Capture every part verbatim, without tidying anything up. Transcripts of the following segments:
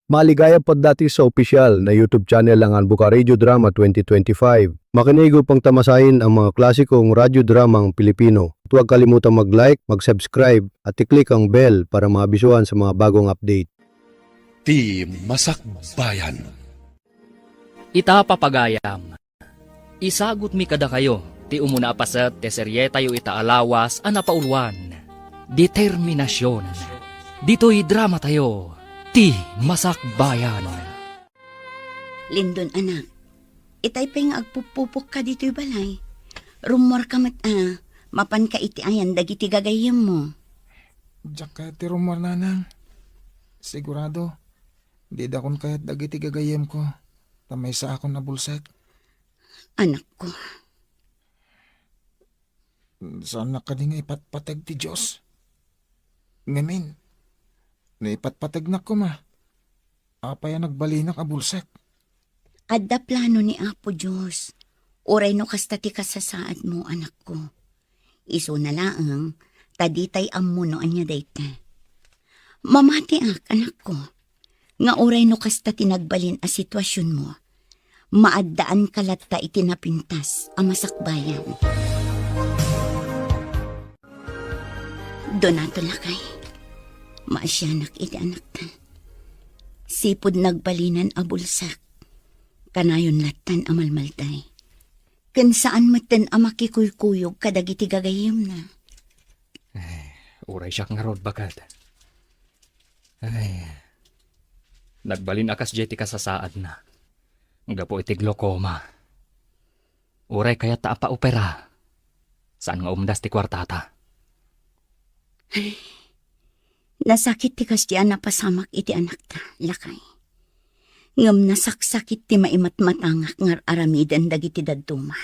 Maligayam pay dati sa opisyal na YouTube channel nga Anbuka Radio Drama twenty twenty-five. Makinig upang tamasain ang mga klasikong radyo dramang Pilipino. At huwag kalimutang mag-like, mag-subscribe, at i-click ang bell para maabisuhan sa mga bagong update. Ti Masakbayan. Ita, papagayam, isagutmi kadakayo ti umuna a paset ti serietayo ita a lawas a napauluan, Determinacion. Ditoy dramatayo, Ti Masakbayan. Lindon, anak, itay pay nga agpupupokka ditoy balay. Rummuarka met a, mapanka iti ayan dagiti gagayyemmo. Diak kayat ti rummuar, nanang. Sigurado, didakon kayat dagiti gagayyemko, ta maysaakon a bulsek. Anakko. Saannak kadi nga ipatpateg ti Dios? Ngamin, no ipatpategnak koma, apay a nagbalinak a bulsek? Adda plano ni Apo Dios, uray no kasta ti kasasaadmo, anakko. Isuna laeng, ta ditay ammo no ania dayta. Mamatiak, anakko, nga uray no kasta ti nagbalin a situasionmo, maaddaanka latta iti napintas a masakbayan. Donato, lakay, maasianak iti anakta. Sipud nagbalinan a bulsak, kanayon lattan a malmalday. Ken saan metten a makikuykuyog kadagiti gagayyemna. Ay, uray siak ngarud, baket. Ay, nagbalin a kasdiay ti kasasaadna. Gapu iti glaucoma. Uray kayatta a paopera, saan nga umdas ti kuartata. Nasakit ti kasdiay a napasamak iti anakta, lakay. Ngem nasaksakit ti maimatmatangak nga ar-aramiden dagiti dadduma.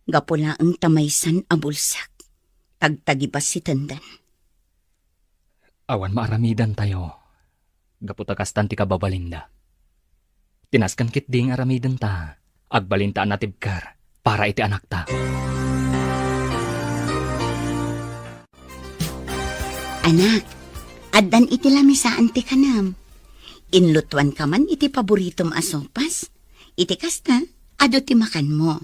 Gapu laeng ta maysan a bulsak, tagtagibas ti tendan. Awan maaramidantayo, gapu ta kastan ti kababalinda. Ti nasken ketdi nga aramidenta, agbalinta a natibker para iti anakta. Anak, addan iti lamisaan ti kanem. Inlutuanka man iti paboritom a sopas. Iti kasta, adu ti makanmo.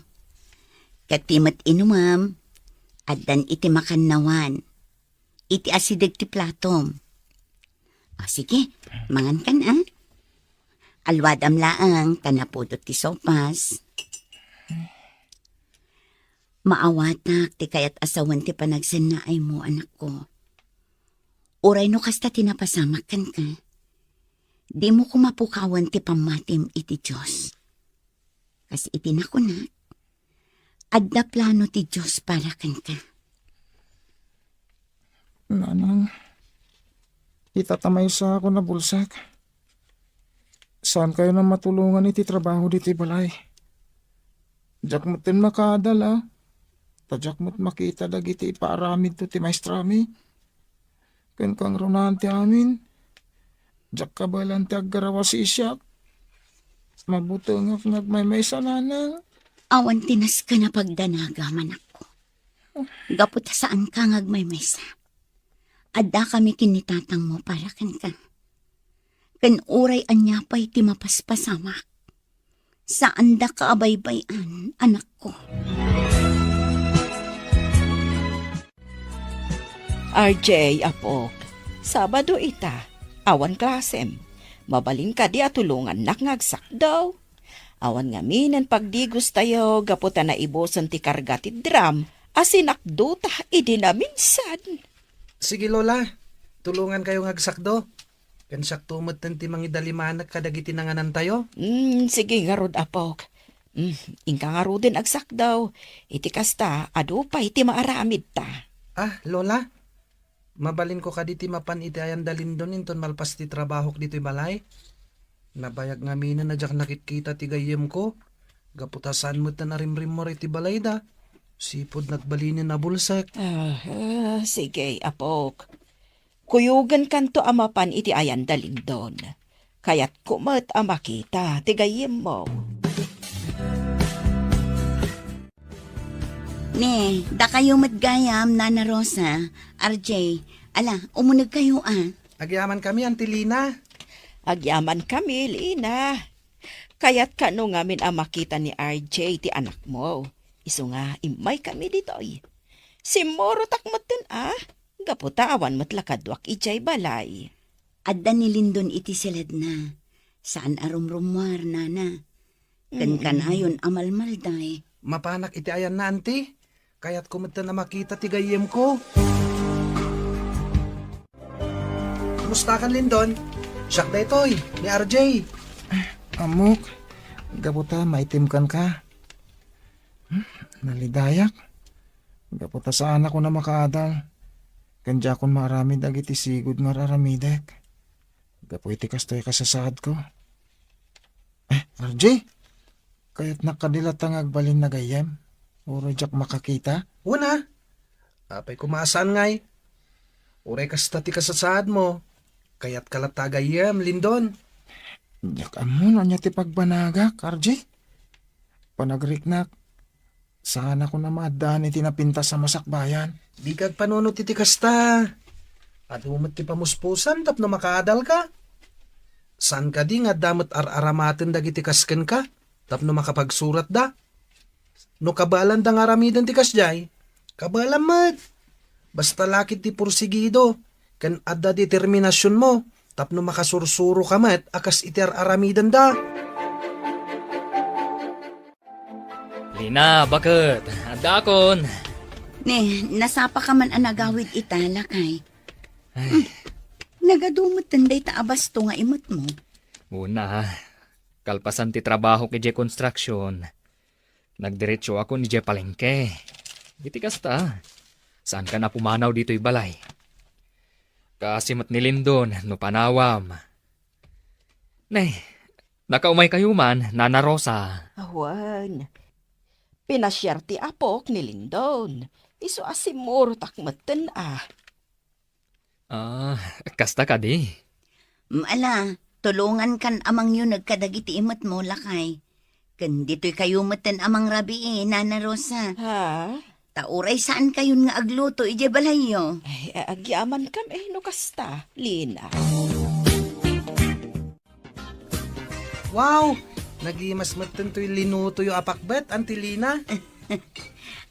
Ket ti met inumem, addan iti makannawan. Iti asideg ti platom. O, sige, mangankan, a. Alwadam laeng ta napudot ti sopas. Maawatak ti kayat a sawen ti panagsennaaymo, anakko. Uray no kasta ti napasamak kenka, dimo koma pukawen ti pammatim iti Dios. Kas iti nakunak, adda plano ti Dios para kenka. Nanang, ita ta maysaakon a bulsak, saankayo a matulongan iti trabaho ditoy balay. Diak metten makaadal, a. Ta diak met makita dagiti ipaaramidto ti maestrami. Ken kangrunaan ti amin, diak kabaelan ti aggaraw a siisiak. Mabutengak nga agmaymaysa, nanang. Awan ti nasken a pagdanagam, anakko. Gapu ta saanka nga agmaymaysa. Addakami ken ni tatangmo para kenka. Ken uray ania pay ti mapaspasamak, saandaka a baybay-an, anakko. R J, apok, Sabado ita, awan klasem. Mabalin kadi a tulongannak nga agsakdaw? Awan ngamin a pagdigostayo gapu ta naibusen ti karga ti drum a sinakdota idi naminsan. Sige, Lola, tulongankayo nga agsakdo. Ken siakto metten ti mangidalimanek kadagiti nanganantayo. Mm, sige ngarud, apok. Mm, inka ngaruden agsakdaw. Iti kasta, adu pay ti maaramidta. Ah, Lola, mabalinko kadi ti mapan iti ayan da Lindon inton malpas ti trabahok ditoy balay? Nabayag ngamin a diak nakitkita ti gayyemko, gapu ta saan metten a rimrimmor iti balayda. Sipud nagbalinen a bulsek. Ah, ah, sige, apok. Kuyogenkanto a mapan iti ayan da Lindon. Kayatko met a makita ti gayyemmo. Ne, dakayo met gayam, Nana Rosa, R J. Ala, umunegkayo a. Agyamankami, Auntie Lina. Agyamankami, Lina. Kayat kano ngamin a makita ni R J ti anakmo. Isu nga, immaykami ditoy. Simmurotak metten a, gapu ta awan met la kaduak idiay balay. Adda ni Lindon iti siledna. Saan a rumrummuar, nana. Ken Mm. kanayon a malmalday. Mapanak iti ayanna, anti. Kayatko metten a makita ti gayyemko. Kumustakan, Lindon? Siak daytoy, ni R J. Ammok, gapu ta maitemkan ka. Hmm, nalidayak. Gapu ta saanakon a makaadal. Ken diakon maaramid dagiti sigud nga ar-aramidek. Gapu iti kastoy kasasaadko. Eh, R J, kayatnak kadi latta nga agbalin a gayyem? Uray diak makakita? Wen a. Apay koma a saan ngay? Uray kasta ti kasasaadmo, kayatka latta a gayyem, Lindon. Diak ammo no ania ti pagbanagak, R J. Panagriknak, saanakon a maaddaan iti napintas a masakbayan. Dika agpanunot iti kasta. Adu met ti pamuspusam tapno makaadalka. Saan kadi nga adda met ar-aramaten dagiti kas kenka tapno makapagsuratda? No kabaelanda nga aramiden ti kasdiay, kabaelam met. Basta lakit ti porsigido ken adda determinasionmo tapno makasursuroka met a kas iti ar-aramidenda. Lina, baket, addaakon. Ne, nasapaka man a nagawid ita, lakay. Ay. Hmm. Nagadu metten dayta a basto nga imetmo. Una, kalpasan ti trabahok idiay construction, nagdiretsoakon idiay palengke. Iti kasta, saankan a pumanaw ditoy balay. Kaasi met ni Lindon no panawam. Ne, nakaumaykayo man, Nana Rosa. Awan. Pinasiar ti apok ni Lindon. Isu a simmurotak metten a. Ah, kasta kadi? Ala, tulongankan a mangyuneg kadagiti imetmo, lakay. Ken ditoykayo metten a mangrabii, Nana Rosa. Ha? Ta uray saankayon nga agluto idiay balayyo. Ay, a-, agyamankam, eh, no kasta, Lina. Wow! Nagimas metten toy linutoyo a pakbet, Auntie Lina.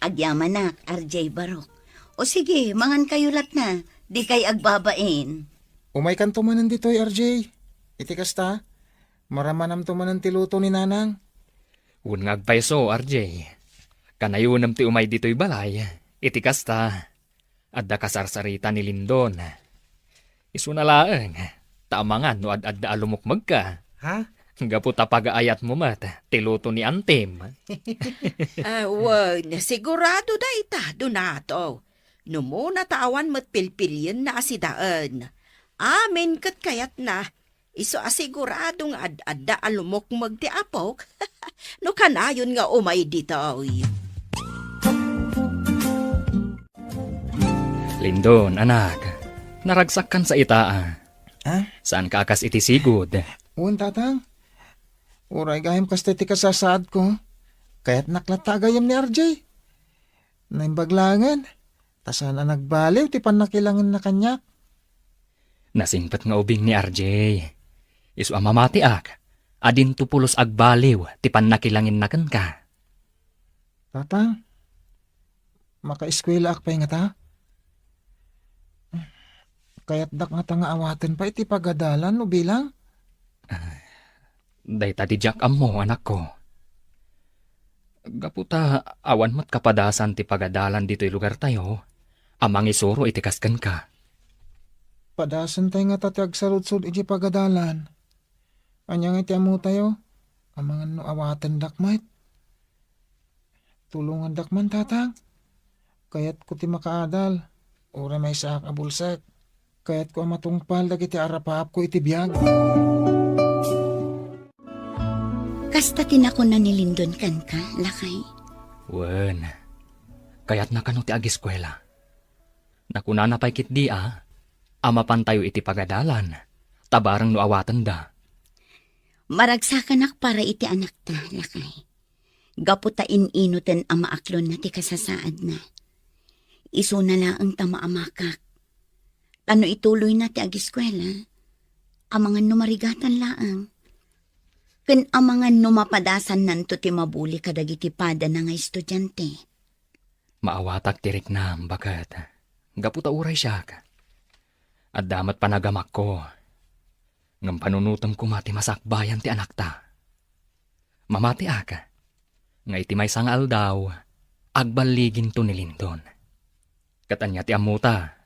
Agyamanak, R J Barok. O sige, mangankayo latna. Dikay agbabain. Umaykanto manen ditoy, R J. Iti kasta, maramanamto manen ti luto ni Nanang. Wen nga agpayso, R J. Kanayonem ti umay ditoy balay. Iti kasta, adda kasarsarita ni Lindon. Isuna laeng, ta amangan no ad-adda a lumukmegka. Ha? Gapu ta pagaayatmo met ti luto ni Antim. Ah, wen, sigurado dayta, Donato. Numona ta awan met pilpilienna a sidaen. Amin ket kayatna, isu a sigurado nga ad-adda a lumukmeg ti apok no kanayon nga umay ditoy. Lindon, anak, naragsakkan sa ita, a. Ah? Saanka a kas iti sigud? Wen, Tatang. Uray gayam kasta ti kasasaadko. Kayatnak latta a gayyem ni R J. Naimbag laengen, ta saan a nagbaliw ti pannakilangenna kaniak. Nasingpet nga ubing ni R J. Isu a mamatiak, a dinto pulos agbaliw ti pannakilangenna kenka. Tatang, makaeskuelaak pay ngata? Kayatdak ngata nga awaten pay ti pagadalan no bilang? Dayta ti diak ammo, anakko. Gapu ta awan met kapadasan ti pagadalan ditoy lugartayo a mangisuro iti kas kenka. Padasentay ngata ti agsarudsod iti pagadalan. Ania nga iti ammotayo? Amangan no awatendak met. Tulongandak man, Tatang. Kayatko ti makaadal. Uray maysaak a bulsek. Kayatko a matungpal dagiti arapaapko iti biag. Kasta ti nakuna ni Lindon kenka, lakay? Wen, kayatna kano ti ageskuela. Nakunana pay ketdi a, a mapantayo iti pagadalan, ta bareng no awatenda. Maragsakanak para iti anakta, lakay. Gapu ta in-inoten a maaklonna ti kasasaadna. Isuna laeng ta maamakak. Ta no ituloyna ti ageskuela, amangan no marigatan laeng. Ken amangan no mapadasannanto ti mabuli kadagiti padana nga estudiante. Maawatak ti riknam, baket. Gapu ta uray siak, adda met panagamakko. Ngem panunotem koma ti masakbayan ti anakta. Mamatiak nga iti maysa nga aldaw, agballiginto ni Lindon. Ket ania ti ammota?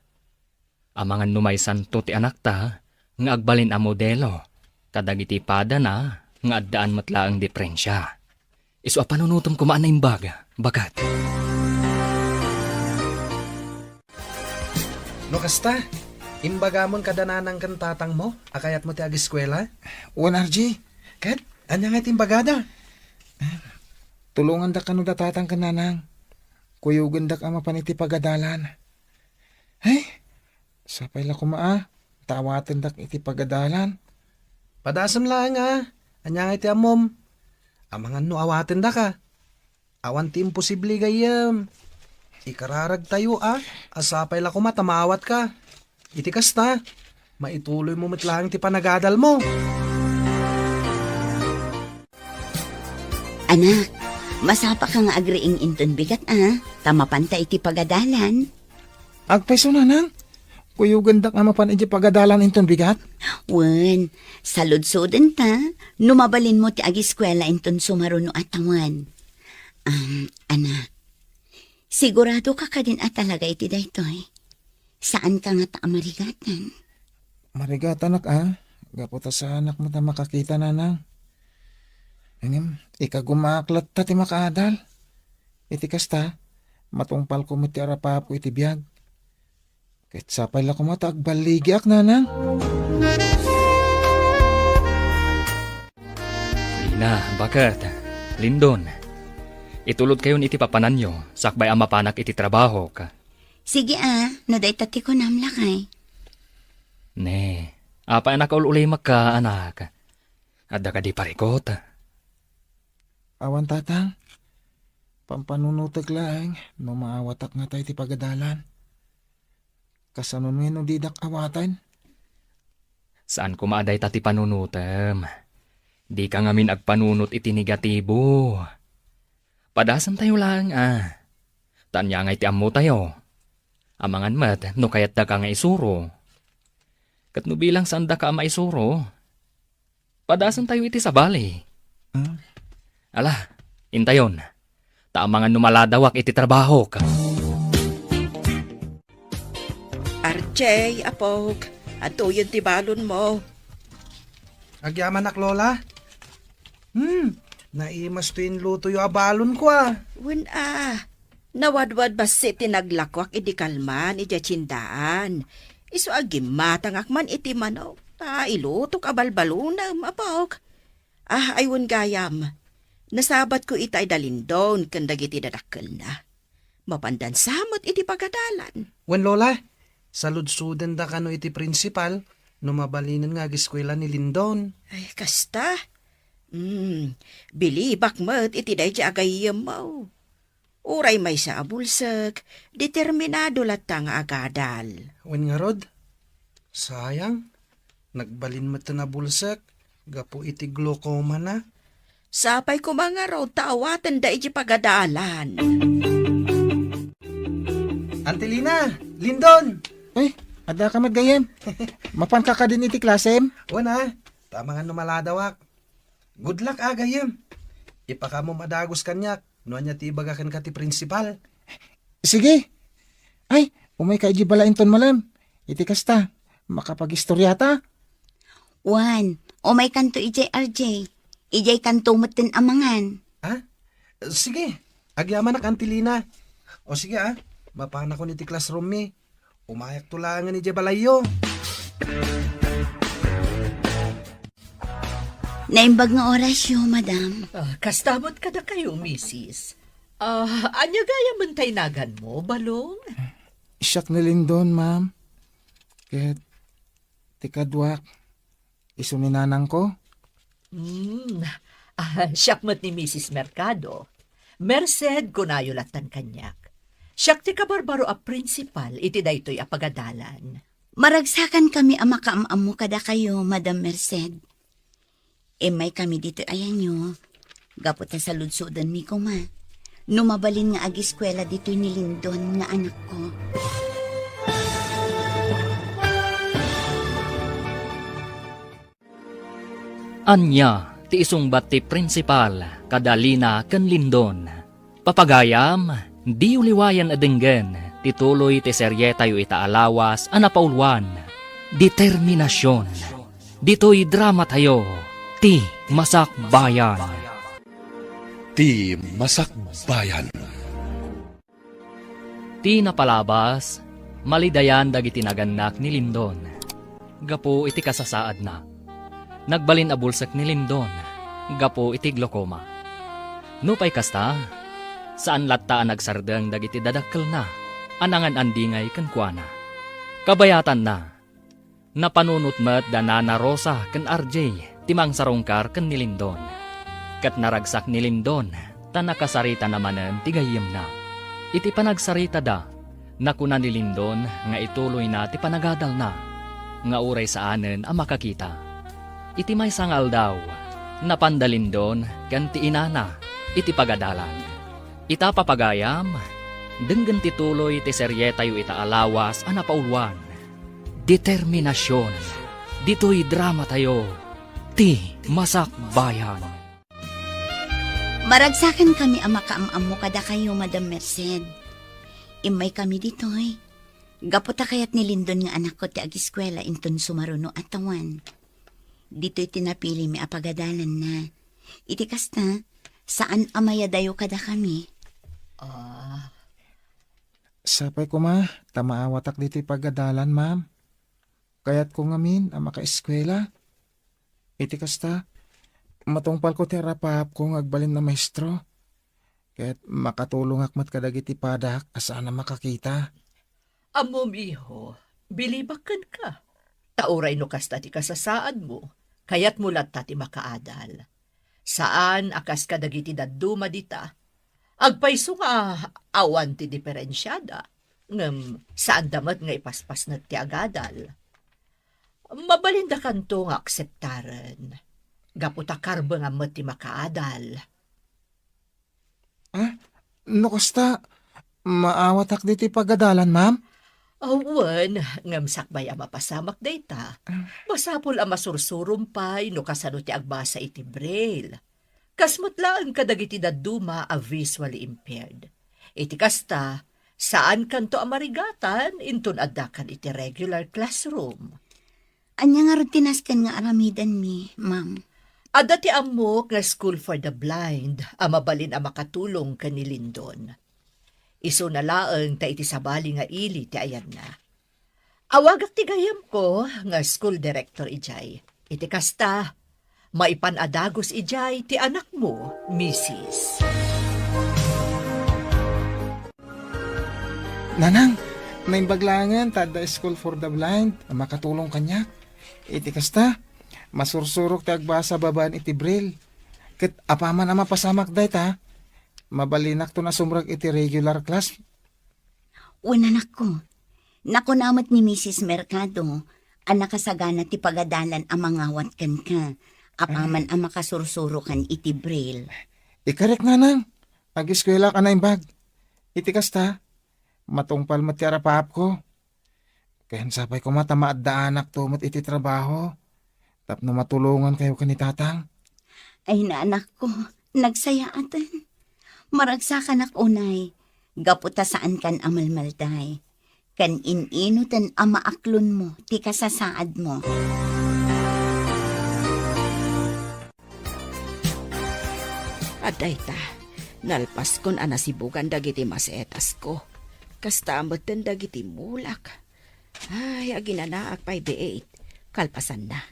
Amangan no maysanto ti anakta nga agbalin a modelo kadagiti padana nga addaan met laeng diferensia. Isu a panunotem koma a naimbag, baket. No kasta, imbagamon kada nanang ken tatangmo a kayatmo ti ageskuela? Wen, R J. Ket, ania nga ti imbagada? Tulongandak kano da tatang ken nanang. Kuyogendak a mapan iti pagadalan. Ay, sapay la koma a, ta awatendak iti pagadalan. Padasem laeng a, ania nga iti ammom? Amangan no awatendak a. Awan ti imposible, gayyem. Ikararagtayo a, a sapay la koma ta maawatka. Iti kasta, maituloymo met laeng ti panagadalmo. Anak, masapaka nga agriing inton bigat a, ta mapanta iti pagadalan. Agpayso, nanang? Kuyogendak nga mapan iti pagadalan inton bigat? Wen, saludsoden ta, no mabalinmo ti agiskuela inton sumaruno a tawen. Am, anak, sigurado ka kadin a talaga iti daytoy? Saan ka ngata a marigatan? Marigatanak a, gapu ta saanak met a makakita, nanang. Ngem, ikagumaak latta ti makaadal. Iti kasta, matungpalko met ti arapaapko iti biag. Ket sapay la koma ta agballigiak, nanang. Lina, baket, Lindon, itulodkayon iti papananyo, sakbay a mapanak iti trabahok. Sige a, no dayta ti kunam, lakay. Ne, apay a nakaul-ulimekka, anak? Adda kadi parikut? Awan, tatang. Pampanunotek laeng no maawatak ngata iti pagadalan. Kasano no didak awaten? Saan koma a dayta ti panunotem. Dika ngamin agpanunot iti negatibo. Padasentayo laeng a. Ta ania ngay ti ammotayo? Amangan met no kayatdaka nga isuro. Ket no bilang saandaka a maisuro, padasentayo iti sabali. Hmm? Ala, intayon. Ta amangan no maladawak iti trabahok. R J, apok, adtoyen ti balonmo. Agyamanak, Lola. Hmm, naimas to inlutoyo a balonko a. Wen a, nawadwad bassit ti naglakuak idi kalman idiay tiendaan. Isu a gimmatangak man iti manok, ta ilutok a balbalonem, apok. Ah, ay wen gayam, nasabatko itay da Lindon ken dagiti dadakkelna. Mapandan sa met iti pagadalan. Wen, Lola, saludsodenda kano iti prinsipal no mabalinen nga agiskuela ni Lindon. Ay, kasta? Hmm, bilibak met iti daydi a gayyemmo. Uray maysa a bulsek, determinado latta nga agadal. Wen ngarud, sayang, nagbalin met a bulsek gapu iti glaucoma na. Sapay koma ngarud ta awatenda iti pagadalan. Anti Lina, Lindon! Ay, adda ka met gayyem. Mapan ka kadin iti klasem? Wen a, ta amangan no maladawak. Good luck a, gayyem. Ipakamom a dagus kaniak no ania ti ibaga kenka ti prinsipal. Sige. Ay, umayka idiay balay inton malem. Iti kasta, makapagistoriata. Wen, umaykanto idiay, R J. Idiaykanto metten amangan. Ha? Sige. Agyamanak, Anti Lina. O sige a, mapanakon iti classroom mi. Umayakto laengen idiay balayyo. Naimbag nga orasyo, madam. Ah, kasta met kadakayo, misis. Ah, ania gayam tay naganmo, Balong? Siak ni Lindon, ma'am. Ket ti kaduak, isu ni nanangko. Hmm. Ah, siak met ni misis Mercado. Merced, kunayo lattan kaniak. Siak ti kabarbaro a prinsipal iti daytoy a pagadalan. Maragsakankami a makaam-ammo kadakayo, Madam Merced. Immaykami ditoy ayanyo, gapu ta saludsodenmi koma no mabalin nga agiskuela ditoy ni Lindon nga anakko. Ania ti isungbat ti prinsipal kada Lina ken Lindon? Papagayam, diyo liwayan a denggen ti tuloy ti serietayo ita a lawas a napauluan, Determinasion. Ditoy dramatayo, Ti Masakbayan. Ti Masakbayan. Ti napalabas, malidayan dagiti nagannak ni Lindon gapu iti kasasaadna. Nagbalin a bulsek ni Lindon gapu iti glaucoma. Nupay kasta, saan latta a nagsardeng dagiti dadakkelna a nangan-andingay kenkuana. Kabayatanna, napanunot met da Nana Rosa ken R J ti mangsarungkar ken ni Lindon. Ket naragsak ni Lindon ta nakasaritana manen ti gayyemna. Iti panagsaritada, nakuna ni Lindon nga ituloyna ti panagadalna, nga uray saanen a makakita. Iti maysa nga aldaw, napanda Lindon ken ti inana iti pagadalan. Ita, papagayam, denggen ti tuloy ti serietayo ita a lawas a napauluan, Determinasion. Ditoy dramatayo, Ti Masakbayan. Maragsakankami a makaam-ammo kadakayo, Madam Merced. Immaykami ditoy gapu ta kayat ni Lindon nga anakko ti agiskuela inton sumaruno a tawen. Ditoy ti napilimi a pagadalanna. Iti kasta, saan a mayadayo kadakami. Ah. Sapay koma ta maawatak ditoy pagadalan, ma'am. Kayatko ngamin a makaeskuela. Iti kasta, matungpalko ti arapahapko nga agbalin a maestro. Ket makatulongak met kadagiti padak a saan a makakita. Ammom, iho, bilibak kenka. Ta uray no kasta ti kasasaadmo, kayatmo latta ti makaadal. Saan a kas kadagiti dadduma dita, agpayso nga awan ti diferensiada, ngem saanda met nga ipaspasnek ti agadal. Mabalindakanto nga akseptaren, gapu ta karbengan met ti makaadal. Ah, no kasta, maawatak ditoy pagadalan, ma'am? Wen, ngem sakbay a mapasamak dayta, masapul a masursurom pay no kasano ti agbasa iti braille. Kas met laeng kadagiti dadduma a visually impaired. Iti kasta, saankanto a marigatan inton addakan iti regular classroom. Ania ngarud ti nasken nga aramidenmi, ma'am? Adda ti ammok nga School for the Blind a mabalin a makatulong ken ni Lindon. Isuna laeng ta iti sabali nga ili ti ayanna. Awagak ti gayyemko nga school director idiay. Iti kasta, maipan a dagus idiay ti anakmo, misis. Nanang, naimbag laengen ta adda School for the Blind a makatulong kaniak. Iti kasta, masursurok ti agbasa babaen iti braille. Ket apaman a mapasamak dayta, mabalinakton a sumrek iti regular class. Wen, anakko, nakuna met ni misis Mercado a nakasagana ti pagadalan a mangawat kenka, apaman a makasursurokan iti braille. Ikarek, nanang, agiskuelak a naimbag. Iti kasta, matungpal met ti arapahapko. Ken sapay koma ta maaddaanakto met iti trabaho tapno matulongankayo ken ni Tatang. Ay, anakko, nagsayaaten. Maragsakanak unay, gapu ta saankan a malmalday. Ken in-inoten a maaklonmo ti kasasaadmo. Adda ita, nalpaskon a nasibugan dagiti masetasko. Kasta metten dagiti mulak. Ay, aginanaak pay biit. Kalpasanna,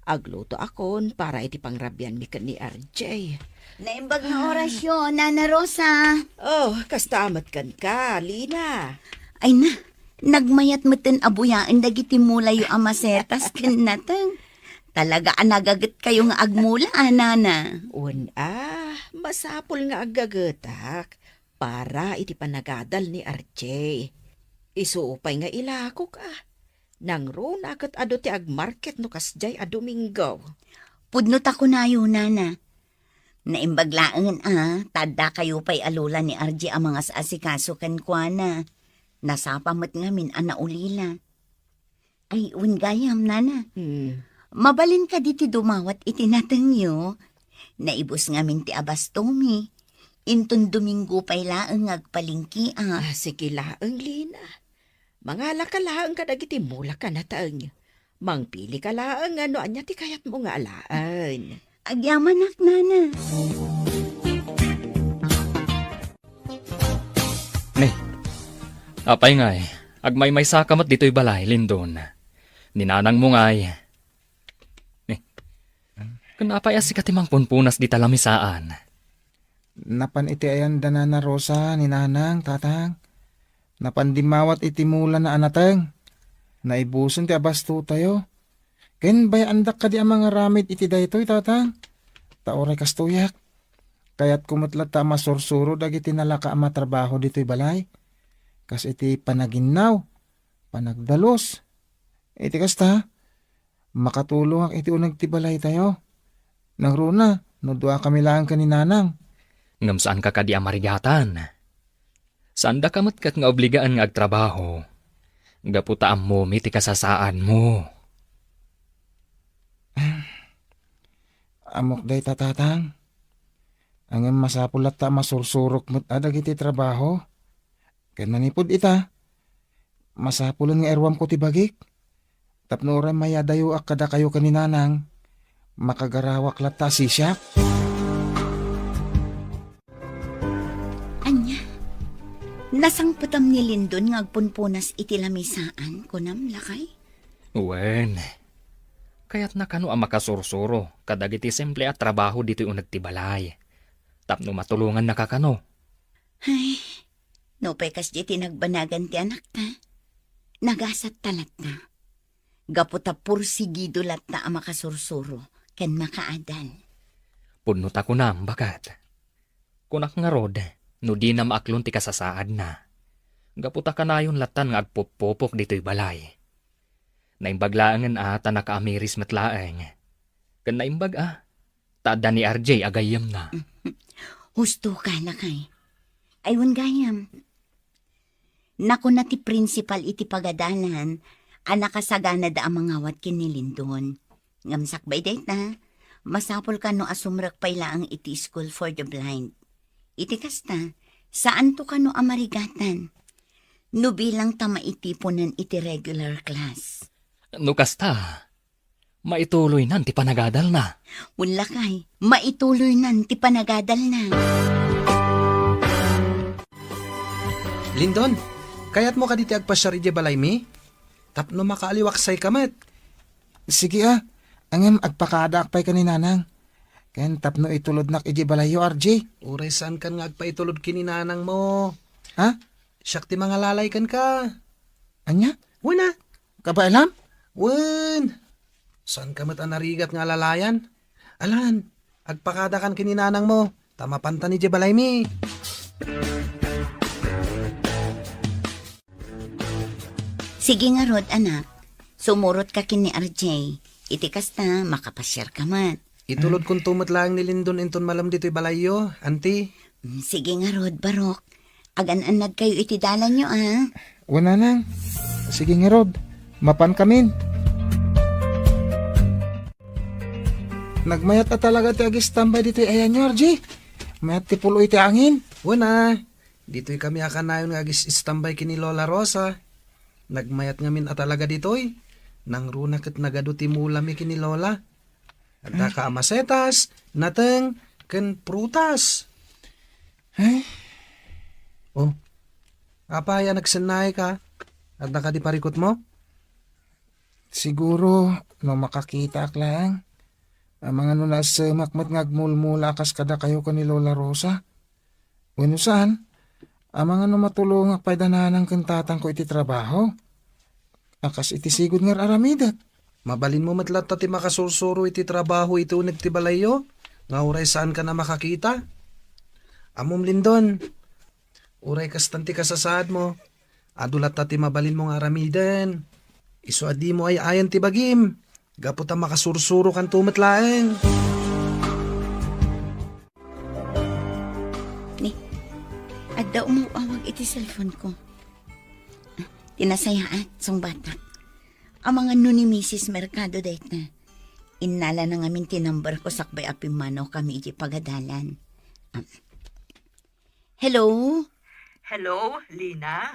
aglutoakon para iti pangrabianmi ken ni R J. Naimbag nga orasyo, Nana Rosa. Oh, kasta met kenka, Lina. Ay na, nagmayat metten a buyaen dagiti mulayo a masetas ken nateng. Talaga a nagagetkayo nga agmula, a, Nana. Wen, a, masapul nga aggagetak para iti panagadal ni R J. Isu pay nga ilakok, a. Nangruna ket adu ti agmarket no kasdiay a Domingo. Pudno ta kunayo, Nana. Naimbag laeng a, ta addakayo pay a lola ni Arjie a mangas-asikaso kenkuana. Nasapa met ngamin a naulila. Ay, wen gayam, Nana. Hmm. Mabalin kadi ti dumawat iti natengyo? Naibus ngamin ti abastomi. Inton Domingo pay laeng nga agpalengke a. Ah, sige laeng, Lina. Mangalaka laeng kadagiti mulak a nateng. Mangpilika laeng nga no ania ti kayatmo nga alaen. Agyamanak, Nana. Ni, apay ngay, agmaymaysaka met ditoy balay, Lindon. Ni nanangmo ngay. Ni, ken apay a sika ti mangpunpunas dita lamisaan? Napan iti ayanda Nana Rosa ni Nanang, Tatang. Napan dimmawat iti mulana a nateng. Naibusen ti abastotayo. Ken bay-andak kadi a mangaramid iti daytoy, Tatang. Ta uray kastoyak, kayatko met latta a masursuro dagiti nalaka a matrabaho ditoy balay. Kas iti panaginnaw, panagdalus. Iti kasta, makatulongak iti uneg ti balaytayo. Nangruna, no duakami laeng ken ni Nanang. Ngem saanka kadi a marigatan? Saandaka met ket nga obligaan nga agtrabaho, gapu ta ammomi ti kasasaadmo. Ammok dayta, Tatang. Ngem masapul latta a masursurok met a dagiti trabaho. Ken manipud ita, masapulen nga iruamko ti bagik. Tapno uray mayadayoak kadakayo ken ni Nanang, makagarawak latta a sisiak. Ania? Nasangpetam ni Lindon nga agpunpunas iti lamisaan, kunam, lakay? Wen, kayatna kano a makasursuro kadagiti simple a trabaho ditoy uneg ti balay, tapno matulongannaka kano. Ay, nupay kasdi ti nagbanagan ti anakta, nagasatta latta. Gapu ta pursigido latta a makasursuro ken makaadal. Pudno ta kunam, baket. Kunak ngarud, no dina maaklon ti kasasaadna. Gapu ta kanayon lattan nga agpuppupok ditoy balay. Naimbag laengen a ta nakaamiris met laeng. Ken naimbag a, ta adda ni R J a gayyemna. Husto ka, lakay. Ay, wen gayam. Nakuna ti principal iti pagadalan a nakasaganada a mangawat ken ni Lindon. Ngem sakbay dayta, masapul kano a sumrek pay laeng iti School for the Blind. Iti kasta, saanto kano a marigatan no bilang ta maitiponen iti regular class. No kasta, maituloynan ti panagadalna. Wen lakay, maituloynan ti panagadalna. Lindon, kayatmo kadi ti agpasiar idiay balaymi? Tapno makaaliwaksayka met. Sige a, ngem agpakadaak pay ken ni Nanang. Ken tapno itulodnak idiay balayyo, R J. Uray saankan nga agpaitulod ken ni Nanangmo. Ha? Siak ti mangalalay kenka. Ania? Wen a. Kabaelam? Wen. Saanka met a narigat nga alalayan? Alan, agpakadakan ken ni Nanangmo, ta mapantan idiay balaymi. Sige ngarud, anak. Sumurotka ken ni R J. Iti kasta, makapasiarka met. Itulodkonto met laeng ni Lindon inton malem ditoy balayyo, anti. Mm, sige ngarud, Barok. Agan-annadkayo iti dalanyo, a. Wen, Nanang. Sige ngarud, mapankamin. Nagmayat a talaga ti agistambay ditoy ayanyo, R J. Mayat ti puloy ti angin. Wen a, ditoy kami a kanayon nga agis-istambay ken ni Lola Rosa. Nagmayat ngamin a talaga ditoy. Nangruna ket nagadu ti mulami ken ni Lola. Adda ka a masetas, nateng, ken prutas. Ay. Oh. Apay a nagsennaayka? Adda kadi parikutmo? Siguro, no makakitaak laeng. Amangan no nasemmak met nga agmulmula a kas kadakayo ken ni Lola Rosa. Wenno saan, amangan no matulongak pay da nanang ken tatangko iti trabaho. A kas iti sigud nga ar-aramidek. Mabalinmo met latta ti makasursuro iti trabaho iti uneg ti balayyo, nga uray saankan a makakita. Ammom, Lindon, uray kastan ti kasasaadmo, adu latta ti mabalinmo nga aramiden. Isu a dimo ay-ayan ti bagim, gapu ta makasursurokanto met laeng. Ni, adda umaw-awag iti cellphone ko. Ti nasayaat, sungbatak. Amangan no ni Misis Mercado dayta. Innalana ngamin ti number ko sakbay a pimmanawkami iti pagadalan. Ah. Hello? Hello, Lina.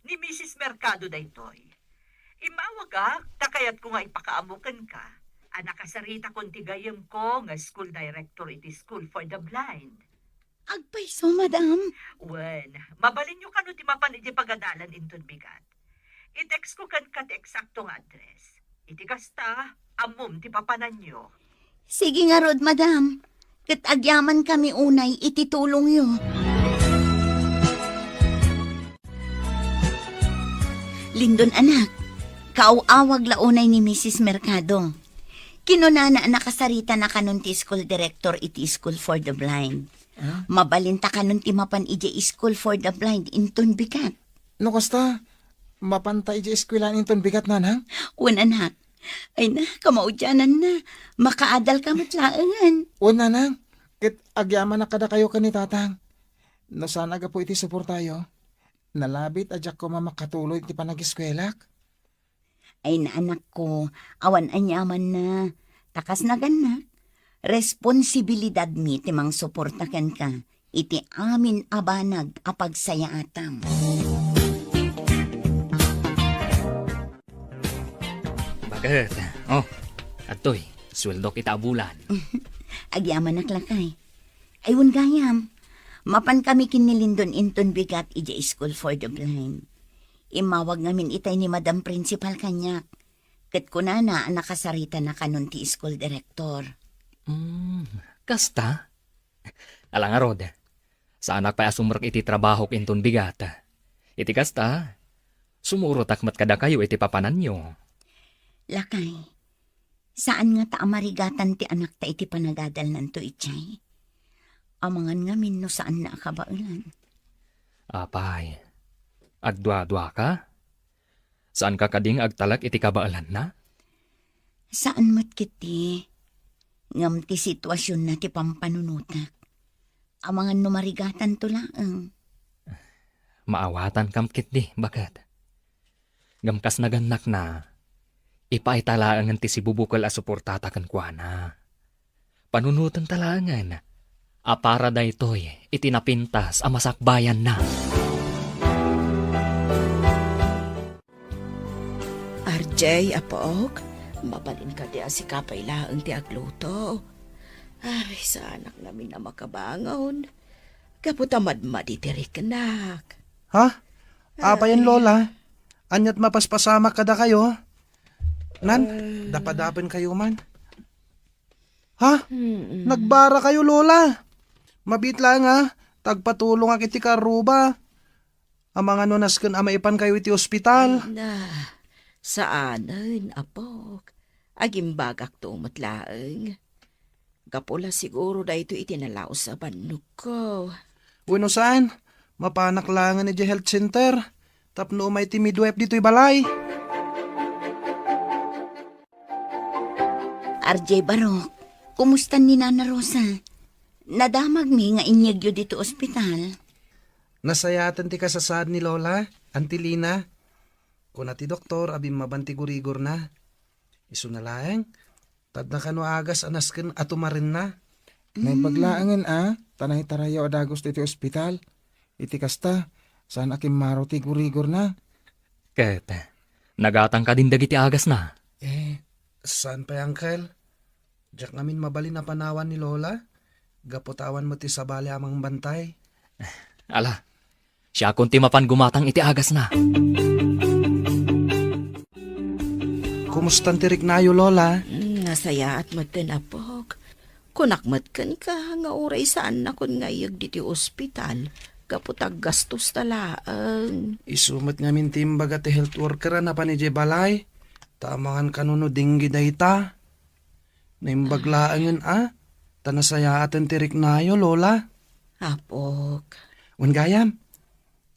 Ni Misis Mercado daytoy. Immawagak, ta kayatko nga ipakaammo kenka a nakasaritakon ti gayyemko nga school director iti School for the Blind. Agpayso, madam. Wen, mabalinyo kano ti mapan iti pagadalan inton bigat. I-text ko kenka ti eksakto nga address. Iti kasta, ammom ti papananyo. Sige ngarud, madam. Ket agyamankami unay iti tulongyo. Lindon, anak, kaaw-awag la unay ni Misis Mercado. Kinunana a nakasaritana kanon ti school director iti School for the Blind. Ah? Mabalinta kanon ti mapan idiay School for the Blind inton bigat. No kasta, mapanta idiay eskwelahan inton bigat, nanang? Wen, anak. Ay na, kamaudiananna. Makaadalka met laengen. Wen, nanang. Ket agyamanak kadakayo ken ni tatang. No saan a gapu iti suportayo, nalabit a diak koma makatuloy iti panageskuelak. Ay na, anakko, awan aniamanna. Ta kas nagannak, responsibilidadmi ti mangsuporta kenka iti amin a banag a pagsayaatam. Bakit? Oh, adtoy, sueldok ita a bulan. Agyamanak, lakay. Ay, wen gayam, mapan kami ken ni Lindon inton bigat idiay School for the Blind. Immawag ngamin itay ni Madam Principal kaniak. Ket kunana a nakasaritana kanon ti school director. Hmm, kasta? Ala ngarud, saanak pay a sumrek iti trabahok inton bigat. Iti kasta, sumurotak met kadakayo iti papananyo. Lakay, saan ngata a marigatan ti anakta iti panagadalnanto idiay. Amangan ngamin no saanna a kabaelan. Apay, agduaduaka? Saanka kadi nga agtalek iti kabaelanna? Saan met ketdi, ngem ti situasionna ti pampanunotak. Amangan no marigatanto laeng. Maawatankam ketdi, baket. Ngem kas nagannakna, ipaayta laengen ti sibubukel a suportata kenkuana. Panunotenta laengen a para daytoy iti napintas a masakbayanna. R J, apok, mabalin kadi a sika pay laeng ti agluto? Ay, saanak ngamin a makabangon. Gapu ta madmadi ti riknak. Ha? Apayen, Lola? Ania't mapaspasamak kadakayo? Nan, dapadapenkayo man. Ha? Mm-mm. Nagbara kayo, Lola. Mabiit laeng, ha? Ta agpatulongak iti karruba. Amangan no nasken a maipankayo iti ospital. Ay na, saanen, apok. Agimbagakto met laeng. Gapu la siguro daytoy iti nalaus a bannogko. Wenno saan, mapanak laengen idiay health center tapno umay ti midwife ditoy balay. R J Barok, kumusta ni Nana Rosa? Nadamagmi nga inyegyo ditoy ospital. Nasayaaten ti kasasaad ni Lola, Auntie Lina. Kuna ti doktor a bimmaban ti gurigorna. Isuna laeng, tadna kano agas a nasken a tumarenna. Naimbag laengen a, ta naitarayaw a dagus ditoy ospital. Iti kasta, saan a kimmaro ti gurigorna. Ket, nagatang kadin dagiti agasna? Eh, saan pay, Uncle? Diak ngamin mabalin a panawan ni Lola, gapu ta awan met ti sabali a mangbantay. Ala, siakon ti mapan gumatang iti agasna. Kumustan ti riknayo, Lola? Mm, nasayaat metten, apok. Kunak met kenka nga uray saannakon nga iyeg ditoy ospital gapu ta aggastosta laeng. Isu met ngamin ti imbaga ti health worker a napan idiay balay, ta amangan kano no dengue dayta. Naimbag laengen a, ta nasayaaten ti riknayo, Lola. Apok. Wen gayam,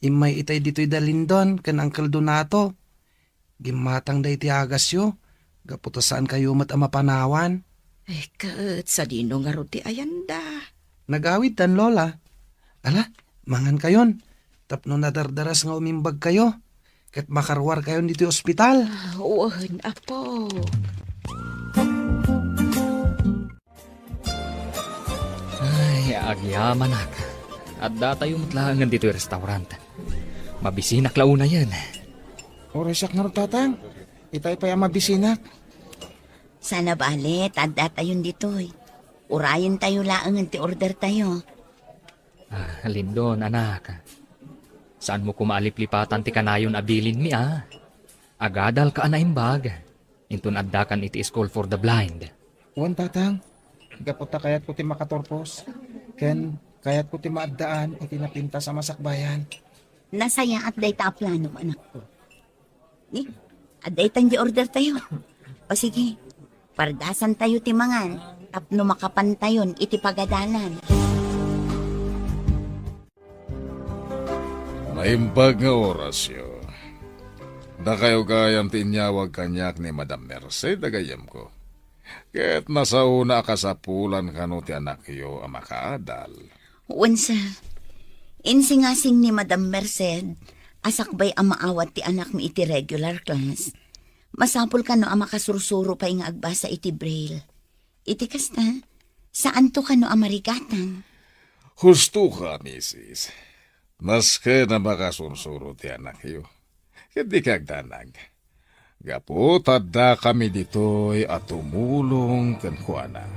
immay itay ditoy da Lindon ken Uncle Donato. Gimmatangda iti agasyo, gapu ta saankayo met a mapanawan. Ay, ket sadino ngarud ti ayanda? Nagawidtan, Lola. Ala, mangankayon, tapno nadardaras nga umimbagkayo, ket makaruarkayon ditoy ospital. Ah, wen, Apo. Ay, agyamanak. Addatayo met laengen ditoy restaurant. Mabisinak la unayen. Orasiak ngarud, Tatang. Itay pay a mabisinak. Saan a bale, ta addatayon ditoy. Urayentayo laengen ti ordertayo. Ah, Lindon, anak. Saanmo koma a liplipatan ti kanayon a bilinmi, a? Agadalka a naimbag. Inton addakan iti School for the Blind. Wen, Tatang, gapu ta kayatko ti makaturpos, ken kayatko ti maaddaan iti napintas a masakbayan. Nasayaat dayta a planom, anakko. Ni, adda itan di ordertayo. O sige, pardasantayo ti mangan tapno makapantayon iti pagadalan. Naimbag nga orasyo. Dakayo gayam ti inyawag kaniak ni Madam Merced a gayyemko. Ket nasaona a kasapulan kano ti anakyo a makaadal. Wen, sir. Insingasing ni Madam Merced a sakbay a maawat ti anakmi iti regular class, masapul kano a makasursuro pay nga agbasa iti braille. Iti kasta, saanto kano a marigatan. Husto ka, misis. Maski a makasursuro ti anakyo, ket dika agdanag. Gapu ta addakami ditoy a tumulong kenkuana.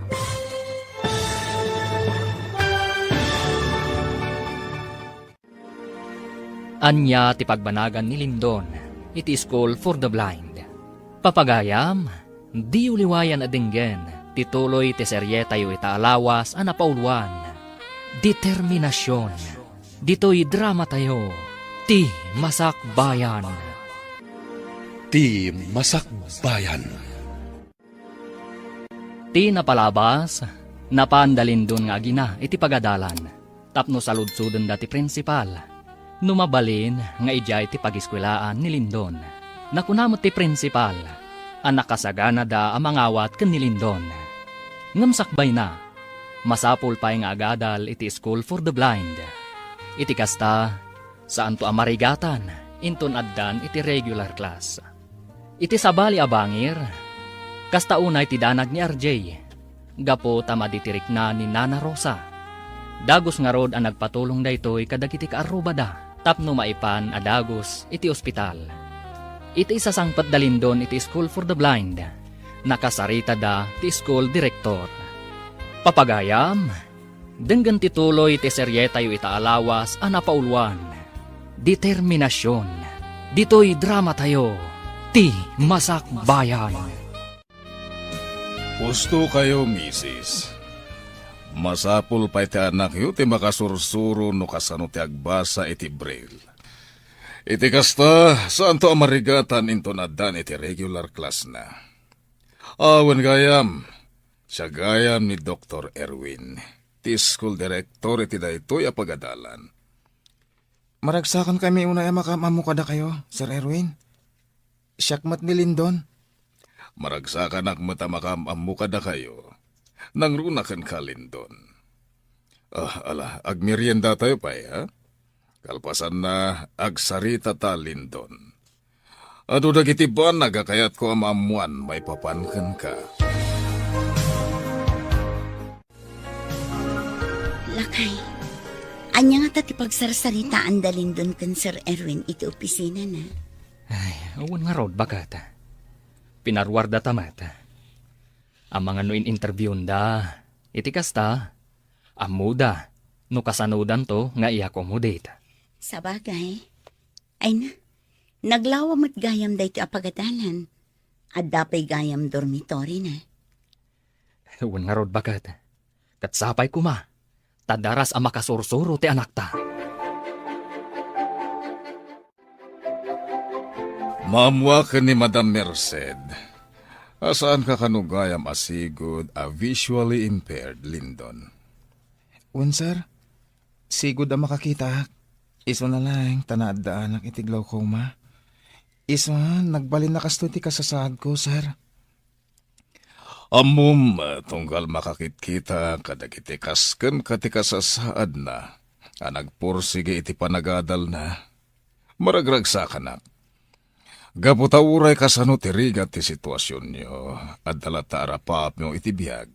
Ania ti pagbanagan ni Lindon iti School for the Blind? Papagayam, diyo liwayan a denggen ti tuloy ti serietayo ita a lawas a napauluan, Determinasion. Ditoy dramatayo, Ti Masakbayan. Ti Masakbayan. Ti napalabas, napan da Lindon nga agina iti pagadalan tapno saludsodenda ti prinsipal no mabalin nga idiay ti pagiskuelaan ni Lindon. Nakuna met ti prinsipal a nakasaganada a mangawat ken ni Lindon. Ngem sakbayna, masapul pay nga agadal iti School for the Blind. Iti kasta, saanto a marigatan inton addan iti regular class. Iti sabali a bangir, kasta unay ti danag ni R J, gapu ta madi ti rikna ni Nana Rosa. Dagus ngarud a nagpatulong daytoy kadagiti kaarrubada tapno maipan a dagus iti ospital. Iti isasangpet da Lindon iti School for the Blind, nakasaritada ti school director. Papagayam, denggen ti tuloy ti serietayo ita a lawas a napauluan, Determinasion. Ditoy dramatayo, Ti Masakbayan. Husto kayo, misis. Masapul pay ti anakyo ti makasursuro no kasano ti agbasa iti braille. Iti kasta, saanto a marigatan inton addan iti regular class na. Awan gayam, siya gayam ni Doktor Erwin, ti school director iti daytoy a pagadalan. Maragsakankami unay a makaam-ammo kadakayo, Sir Erwin. Siak met ni Lindon. Maragsakanak met a makaam-ammo kadakayo. Nangruna kenka, Lindon. Ah, ala, agmeriendatayo pay, ha? Kalpasanna, agsarita ta, Lindon. Adu dagiti banag a kayatko a maammoan maipapan kenka. Lakay, ania ngata ti pagsarsaritaan da Lindon ken Sir Erwin iti opisinana? Ay, awan ngarud, baket. Pinaruarda ta met. Amangan no in-interviewenda. Iti kasta, ammoda no kasanodanto nga i-accommodate. Sabagay. Ay na, naglawa met gayam daytoy a pagadalan. Adda pay gayam dormitory na. Wen ngarud, baket. Ket sapay koma, ta daras a makasursuro ti anakta. Maammoak ni Madam Merced a saanka kano gayam a sigud a visually impaired, Lindon. Wen, sir. Sigud a makakitaak. Isuna laeng ta naaddaanak iti glaucoma. Isu, nagbalinna kastoy ti kasasaadko, sir. Ammom, tunggal makakitkitak kadagiti kas ken kadi kasasaadna a nagpursigi iti panagadalna, maragragsakanak. Gapu ta uray kasano ti rigat ti situasionyo, adda latta arapapmo iti biag.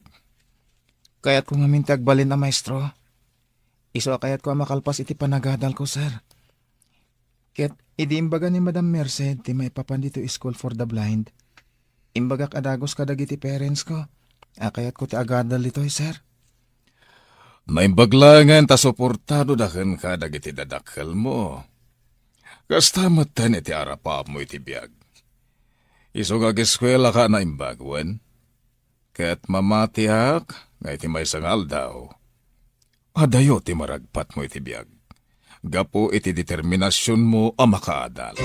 Kayatko ngamin ti agbalin a maestro. Isu a kayatko a makalpas iti panagadalko, sir. Ket idi imbaga ni Madam Merced ti maipapan ditoy School for the Blind, imbagak a dagus kadagiti parents ko a kayatko ti agadal ditoy, sir. Naimbag laengen ta suportadoda kenka dagiti dadakkelmo. Kasta metten iti arapapmo iti biag. Isu nga ageskuelaka a naimbag, wen? Ket mamatiak nga iti maysa nga aldaw, adayo ti maragpatmo iti biag gapu iti determinasionmo a makaadal.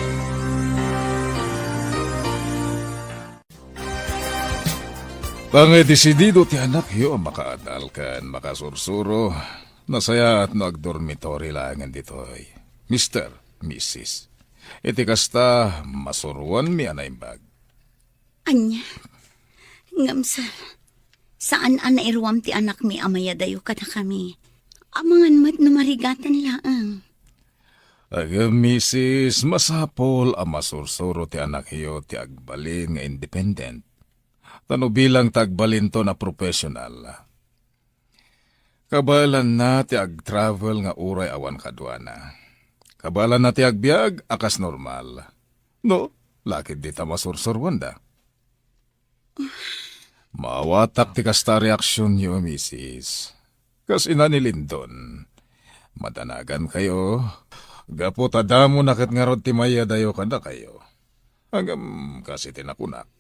Tangay desidido ti anakyo a makaadal ken makasursuro, nasayaat no agdormitory laengen ditoy, Mister, Missus. Iti kasta, masuroanmi a naimbag. Ania? Ngem, sir, saan a nairuam ti anakmi a mayadayo kadakami. Amangan met no marigatan laeng. Ngem, Missus, masapul a masursuro ti anakyo ti agbalin nga independent. Ta no bilang ta agbalinton a professional, kabaelanna ti agtravel nga uray awan kaduana. Kabaelanna ti agbiag a kas normal. No, lakid dita masursuroanda. Maawatak ti kasta a reaksionyo, Missus. Kas ina ni Lindon, madanagankayo, gapu ta damona ket ngarud ti mayadayo kadakayo. Ngem kas iti nakunak,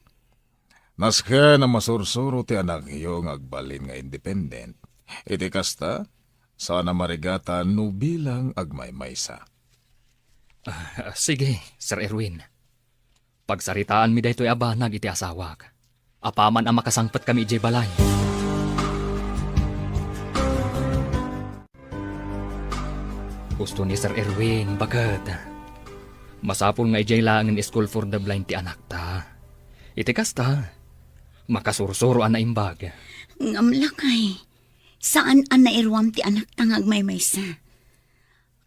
nasken a masursuro ti anakyo nga agbalin nga independent. Iti kasta, saan a marigatan no bilang agmaymaysa. Ah, sige, Sir Erwin. Pagsaritaanmi daytoy a banag iti asawak. Apaman a makasangpetkami idiay balay. Husto ni Sir Erwin, baket. Masapul nga idiay laengen School for the Blind ti anakta. Iti kasta, makasursuro a naimbag. Ngem lakay, saan a nairuam ti anakta nga agmaymaysa.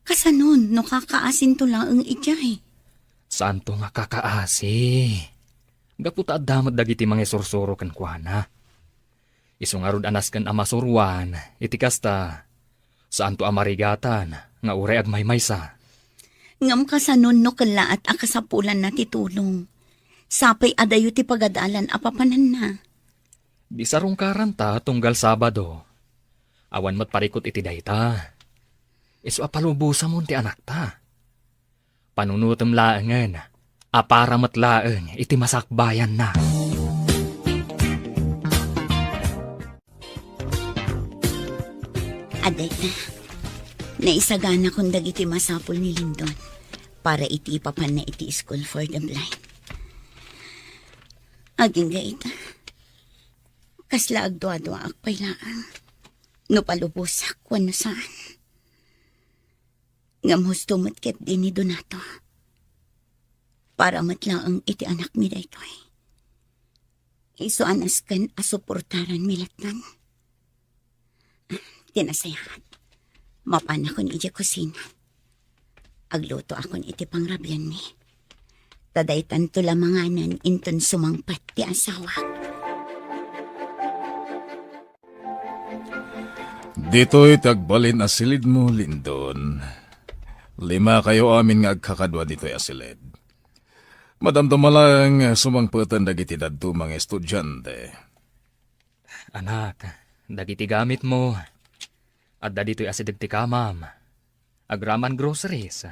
Kasanon no kakaasinto laeng idiay? Saanto nga kakaasi. Gapu ta adda met dagiti mangisursuro kenkuana. Isu ngarud a nasken a masuroan, iti kasta, saanto a marigatan nga uray agmaymaysa. Ngem kasanon no kellaat a kasapulanna ti tulong? Sapay adayo ti pagadalan a papananna. Di sarungkaranta tunggal Sabado. Awan met parikut iti dayta. Isu a palubosamon ti anakta. Panunotem laengen a para met laeng iti masakbayanna. Adayta, naisaganakon dagiti masapul ni Lindon para iti ipapanna iti School for the Blind. Agingga ita, kasla agduaduaak pay laeng no palubosak wenno saan. Ngem husto met ketdi ni Donato. Para met laeng iti anakmi daytoy. Isu a nasken a suportaranmi latta. Ti nasayaat, mapanakon idiay kusina. Aglutoakon iti pangrabianmi. Ta daytanto la manganen inton sumangpet ti asawak. Ditoy ti agbalin a silidmo, Lindon. Limakayo amin nga agkakadua ditoy a silid. Madamdama laeng sumangpeten dagiti dadduma nga estudiante. Anak, dagiti gamitmo, adda ditoy asideg ti kamam. Agraman groceries.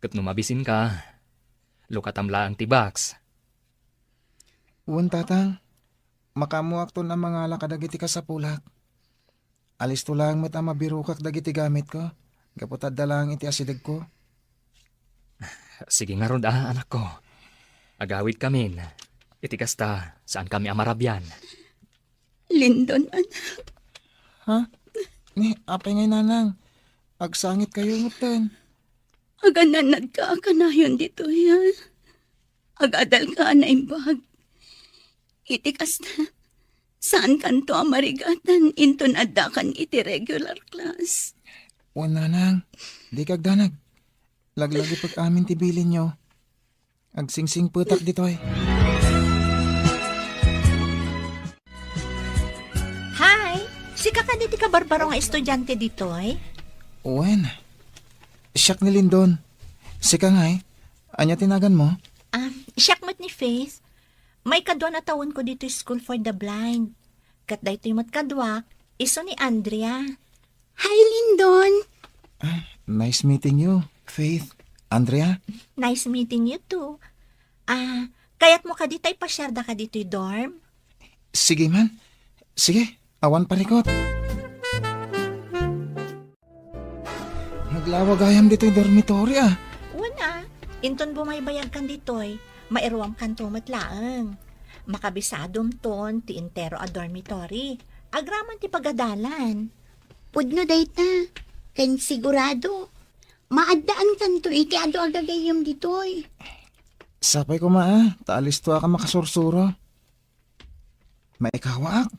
Ket no mabisinka, lukatam laeng ti box. Wen, Tatang. Makaammoakton a mangala kadagiti kasapulak. Alisto laeng met a mabirokak dagiti gamitko, gapu ta adda laeng iti asidegko. Sige ngarud a, anakko. Agawidkamin. Iti kasta, saankami a marabian. Lindon, anak. Ha? Ni, apay ngay, Nanang? Agsangitkayo metten. Agananadka a kanayon ditoy, ha? Agadalka a naimbag. Iti kasta, saankanto a marigatan inton addakan iti regular class. Wen, nanang, dika agdanag. Laglagipek amin ti bilinyo. Agsingsingpetak ditoy. Hi! Sika kadi ti kabarbaro nga estudiante ditoy? Wen, siak ni Lindon. Sika ngay, ania ti naganmo? Ah, siak met ni Faith. Maikadua a tawenko ditoy School for the Blind. Ket daytoy met kaduak, isu ni Andrea. Hi, Lindon! Ah, nice meeting you, Faith. Andrea? Nice meeting you too. Ah, kayatmo kadi ta ipasiarda ka ditoy dorm? Sige man. Sige, awan parikot. Naglawa gayam ditoy dormitory, ah. Wen a, inton bumaybayagkan ditoy, mairuamkanto met laeng. Makabisadumton ti entero a dormitory. Agraman ti pagadalan. Pudno dayta, ken sigurado, maaddaankanto iti adu a gagayyem ditoy. Sapay koma, ah, ta alisto a ka makasursuro. Maikawaak,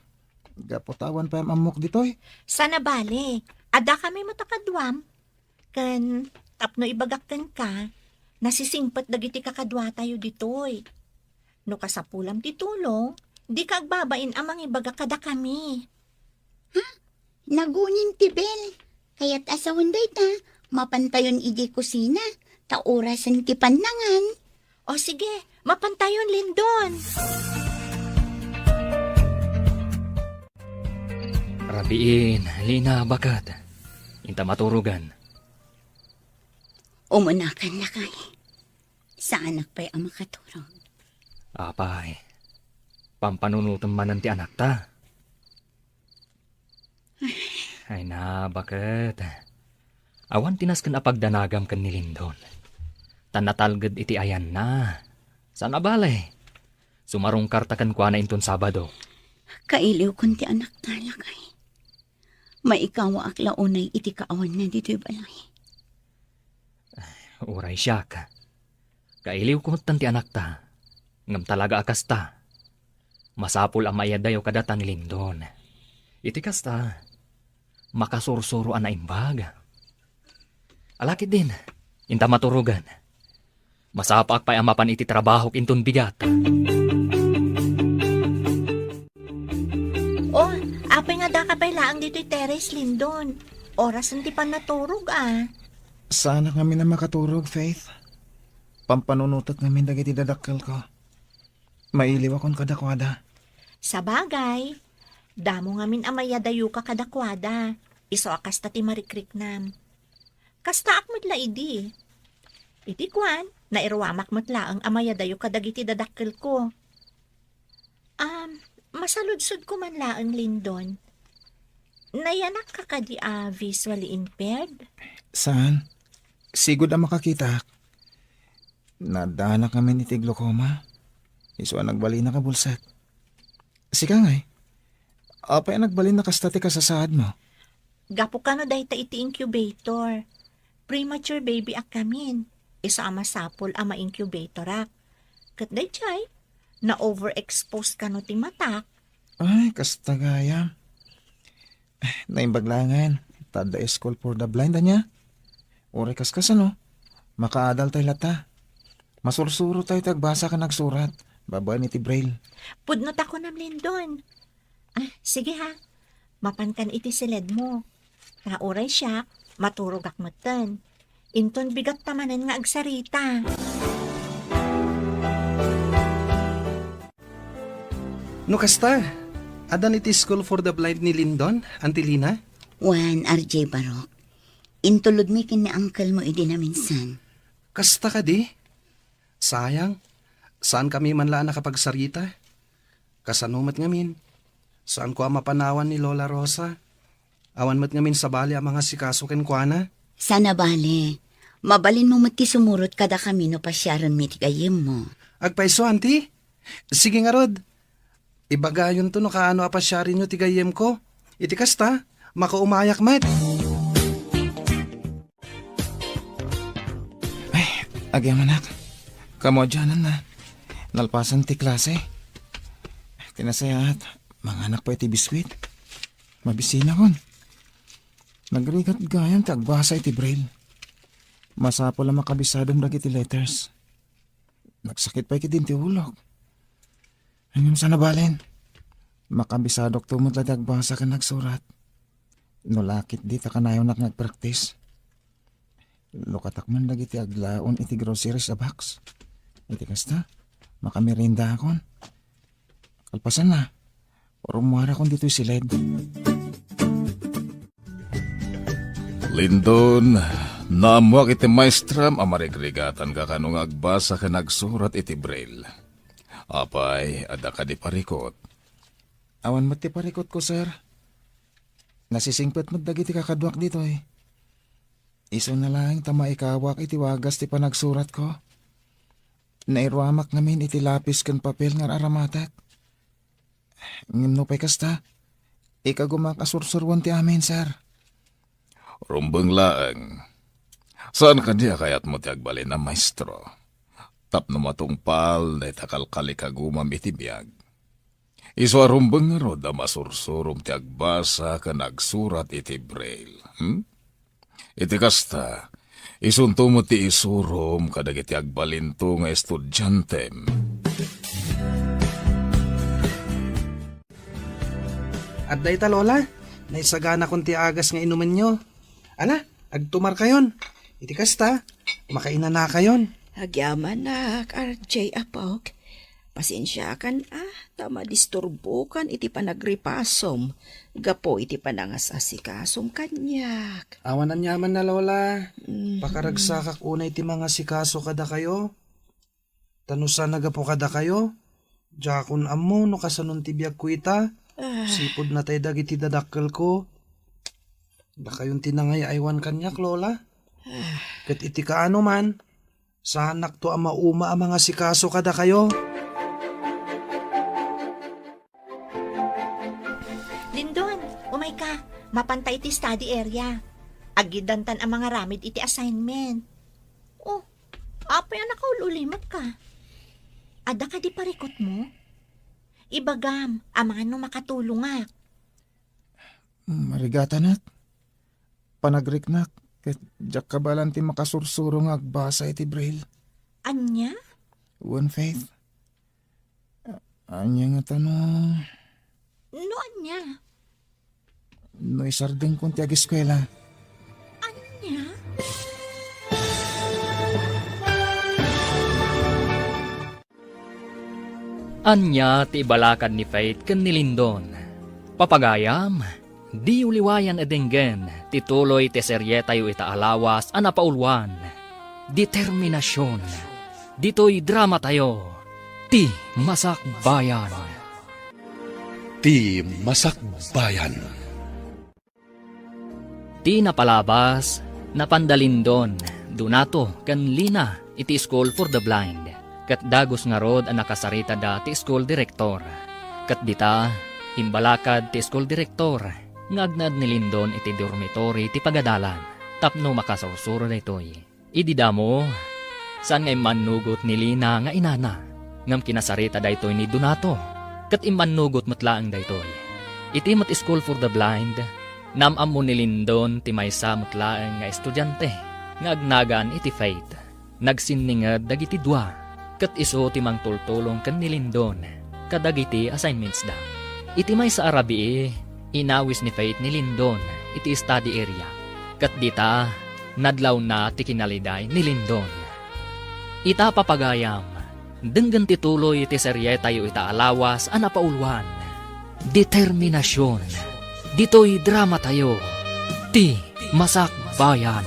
gapu ta awan pay am-ammok ditoy. Sana bale, adda kami met a kaduam. Ken tapno ibagak kenka, nasisingpet dagiti kakaduatayo ditoy. No kasapulam ti tulong, dika agbabain a mangibaga kadakami. Ha? Nagunin ti bell. Kayat a sawen dayta, mapantayon idi kusina, ta orasen ti pannangan. O sige, mapantayon, Lindon. Rabiin, Lina, baket. Inta maturogan. Umunakan, lakay. Saanak pay a makaturog. Apay, pampanunotem manen ti anakta. Ay na, baket. Awan ti nasken a pagdanagam ken ni Lindon. Ta natalged iti ayanna. Sana bale. Sumarungkarta kenkuana inton Sabado. Kailiwkon ti anakta, lakay. Maikawaak la unay iti kaawanna ditoy balay. Uray siak. Kailiwko metten ti anakta. Ngem talaga a kasta. Masapul a maiyadayo kadata ni Lindon. Iti kasta, makasursuro a naimbag. Ala ketdin, inta maturogan. Masapaak pay a mapan iti trabahok inton bigat. Oh, apay nga daka pay laeng ditoy terrace, Lindon? Orasen ti pannaturog, a. Saanak ngamin a makaturog, Faith. Pampanunotek ngamin dagiti dadakkelko. Mailiwakon kadakuada. Sabagay, damo ngamin a maiyadayoka kadakuada. Isu a kasta ti marikriknam. Kastaak met la idi. Iti kuan, nairuamak met laeng a mayadayo kadagiti dadakkelko. Um, masaludsodko man laeng, Lindon. Nayanakka kadi a visually impaired? Saan? Sigud a makakitaak. Nadaanak ngamin iti glaucoma. Isu a nagbalinak a bulsek. Sika ngay, apay a nagbalin a kasta ti kasasaadmo? Gapu kano dayta iti incubator. Premature baby ak ngamin. Isu a masapul a ma-incubatorak. Ket daydiay, na-overexpose kano ti matak. Ay, kasta gayam. Naimbag laengen, ta adda School for the Blind ania. Uray kaskasano, makaadal tay latta. Masursuro tay ti agbasa ken agsurat, babaen iti braille. Pudno ta kunam, Lindon. Ah, sige ha. Mapankan iti siledmo. Ta uray siak, maturogak metten. Inton bigat ta manen nga agsarita. No kasta, addan iti School for the Blind ni Lindon, Auntie Lina? Wen, R J Barok. Intulodmi ken ni uncle mo idi naminsan. Kasta kadi? Sayang, saankami man la a nakapagsarita. Kasano met ngamin? Saanko a mapanawan ni Lola Rosa. Awan met ngamin sabali a mangasikaso kenkuana. Sana bale, mabalinmo met ti sumurot kadakami no pasiarenmi ti gayyemmo. Agpayso, Auntie? Sige ngarud. Ibagayonto no kaano a pasiarenyo ti gayyemko. Iti kasta, makaumayak met. Ay, agyamanak. Kamo dianan na. Nalpasan ti klase, ti nasayaat, manganak pay iti biskuit. Mabisinakon. Nagrigat gayam ti agbasa iti braille. Masapul a makabisadom dagiti letters. Nagsakit pay ketdin ti ulok. Ngem saan a balen, makabisadokto met la ti agbasa ken agsurat. No la ketdi ta kanayonnak nga agpraktis. Lukatak man dagiti aglaon iti groceries a box. Iti kasta, makameriendaakon. Kalpasanna, rummuarakon ditoy siled. Lindon, naammoak iti maestram a marigrigatanka kano nga agbasa ken agsurat iti braille. Apay, adda kadi parikut? Awan met ti parikutko, sir. Nasisingpet met dagiti kakaduak ditoy. Isuna laeng ta maikawak iti wagas ti panagsuratko. Nairuamak ngamin iti lapis ken papel nga ar-aramatek. Ngem nupay kasta, ikagumak a sursuroen ti amin, sir. Rumbeng laeng. Saan kadi a kayatmo ti agbalin a maestro? Tapno matungpal dayta kalkalikagumam iti biag. Isu a rumbeng ngarud a masursurom ti agbasa ken agsurat iti braille. Hmm? Iti kasta, isunto met ti isurom kadagiti agbalinto nga estudiantem. Adda ita, Lola. Naisaganakon ti agas nga inumenyo. Ala, agtumarkayon. Iti kasta, makainanakayon. Agyamanak, R J apok. Pasensiakan a, ta madisturbokan iti panagripasom gapu iti panangasasikasom kaniak. Awan aniamanna, Lola. Mhm. Pakaragsakak unay ti mangasikaso kadakayo. Ta no saan a gapu kadakayo, diakon ammo no kasanon ti biagko ita. Ah. Sipud natay dagiti dadakkelko. Dakayon ti nangay-aywan kaniak, Lola. Ah. Ket iti kaano man, saannakto a mauma a mangasikaso kadakayo. Lindon, umayka. Mapanta iti study area. Agiddantan a mangaramid iti assignment. Oh, apay a nakaul-ulimekka? Adda kadi parikutmo? Ibagam, amangan no makatulongak. Marigatanak. Panagriknak, ket diak kabaelan ti makasursuro nga agbasa iti braille. Ania? Wen, Faith. A-, ania ngata no? No ania? No isardengkon ti ageskuela. Ania? Ania ti ibalakad ni Faith ken ni Lindon? Papagayam, diyo liwayan a denggen ti tuloy ti serietayo ita a lawas a napauluan, Determinasion. Ditoy dramatayo, Ti Masakbayan. Ti Masakbayan. Ti napalabas, napanda Lindon, Donato, ken Lina iti School for the Blind, ket dagus ngarud a nakasaritada ti school director. Ket dita, imbalakad ti school director nga agnaed ni Lindon iti dormitory ti pagadalan tapno makasursuro daytoy. Idi damo, saan nga immannugot ni Lina nga inana, ngem kinasarita daytoy ni Donato, ket immannugot met laeng daytoy. Iti met School for the Blind, naam-ammo ni Lindon ti maysa met laeng nga estudiante nga agnagan iti Faith. Nagsinninged dagiti dua, ket isu ti mangtultulong ken ni Lindon kadagiti assignmentsda. Iti maysa a rabii, inawis ni Faith ni Lindon iti study area, ket dita, nadlawna ti kinaliday ni Lindon. Ita, papagayam, denggen ti tuloy ti serietayo ita a lawas a napauluan, Determinasion. Ditoy dramatayo, Ti Masakbayan.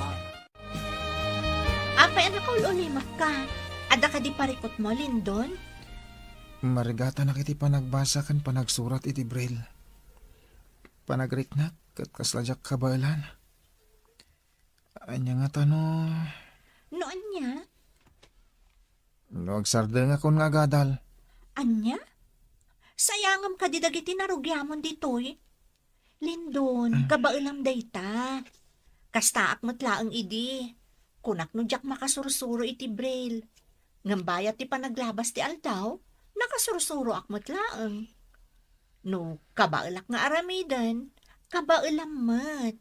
Apay a nakaul-ulimekka? Adda kadi parikutmo, Lindon? Marigatanak iti panagbasa ken panagsurat iti braille. Panagriknak ket kasla diak kabaelan. Ania ngata no? No ania? No agsardengakon nga agadal. Ania? Sayangem kadi dagiti narugiamon ditoy? Lindon, ah, kabaelam dayta. Kastaak met laeng idi. Kunak no diak makasursuro iti braille. Ngem bayat ti panaglabas ti aldaw, nakasursuroak met laeng. No kabaelak nga aramiden, kabaelam met.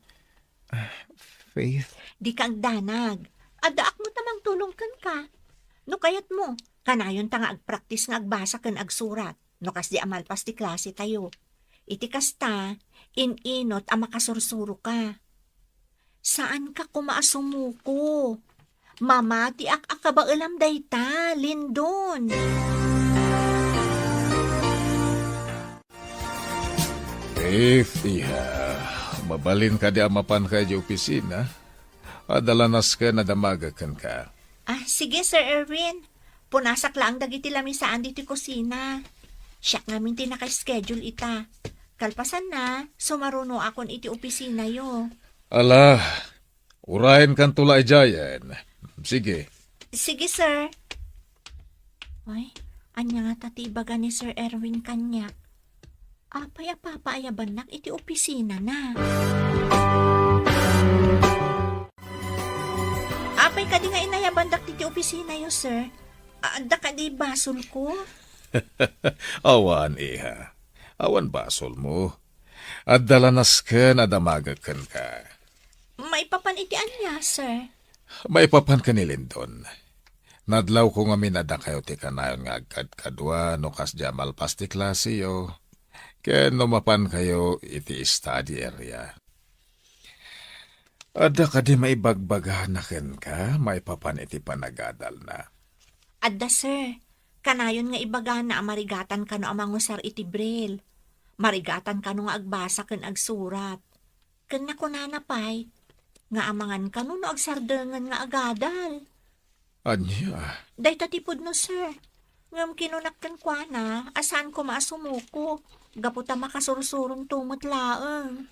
Faith? Dika agdanag. Addaak met a mangtulong kenka. No kayatmo, kanayonta nga agpraktis nga agbasa ken agsurat no kasdi a malpas ti klasetayo. Iti kasta, in-inut a makasursuroka. Saanka koma a sumuko. Mamatiak a kabaelam dayta, Lindon. Faith, iha, mabalin kadi a mapanka idiay opisina? Adda la nasken a damagek kenka. Ah, sige, Sir Erwin. Punasak laeng dagiti lamisaan ditoy kusina. Siak ngamin ti naka-schedule ita. Kalpasanna, sumarunoakon iti opisinayo. Ala, urayenkanto la idiayen. Sige. Sige, sir. Ay, ania ngata ti ibaga ni Sir Erwin kaniak? Apay a papaayabannak iti opisinana? Apay kadi nga inayabandak iti opisinayo, sir? Adda kadi basolko? Awan, iha. Awan basolmo. Adda la nasken a damagek kenka. Maipapan iti ania, sir? Maipapan ken ni Lindon. Nadlawko ngamin a dakayo ti kanayon nga agkadkadua no kasdi a malpas ti klaseyo, ken no mapankayo iti study area. Adda kadi maibagbagana kenka maipapan iti panagadalna? Adda, sir. Kanayon nga ibagana a marigatan kano a mangusar iti braille. Marigatan kano nga agbasa ken agsurat. Ken nakunana pay nga amangan kano no agsardengen nga agadal. Ania? Dayta ti pudno, sir. Ngem kinunak kenkuana a saan koma a sumuko, gapu ta makasursuronto met laeng.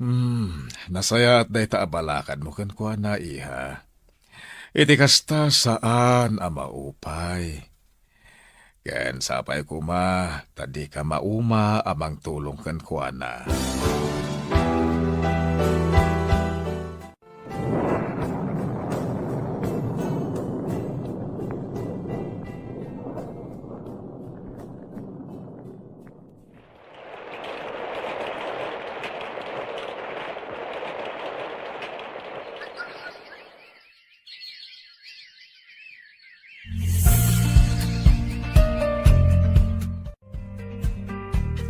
Hmm, nasayaat dayta a balakadmo kenkuana, iha. Iti kasta, saan a maupay. Ken sapay koma ta dika mauma a mangtulong kenkuana.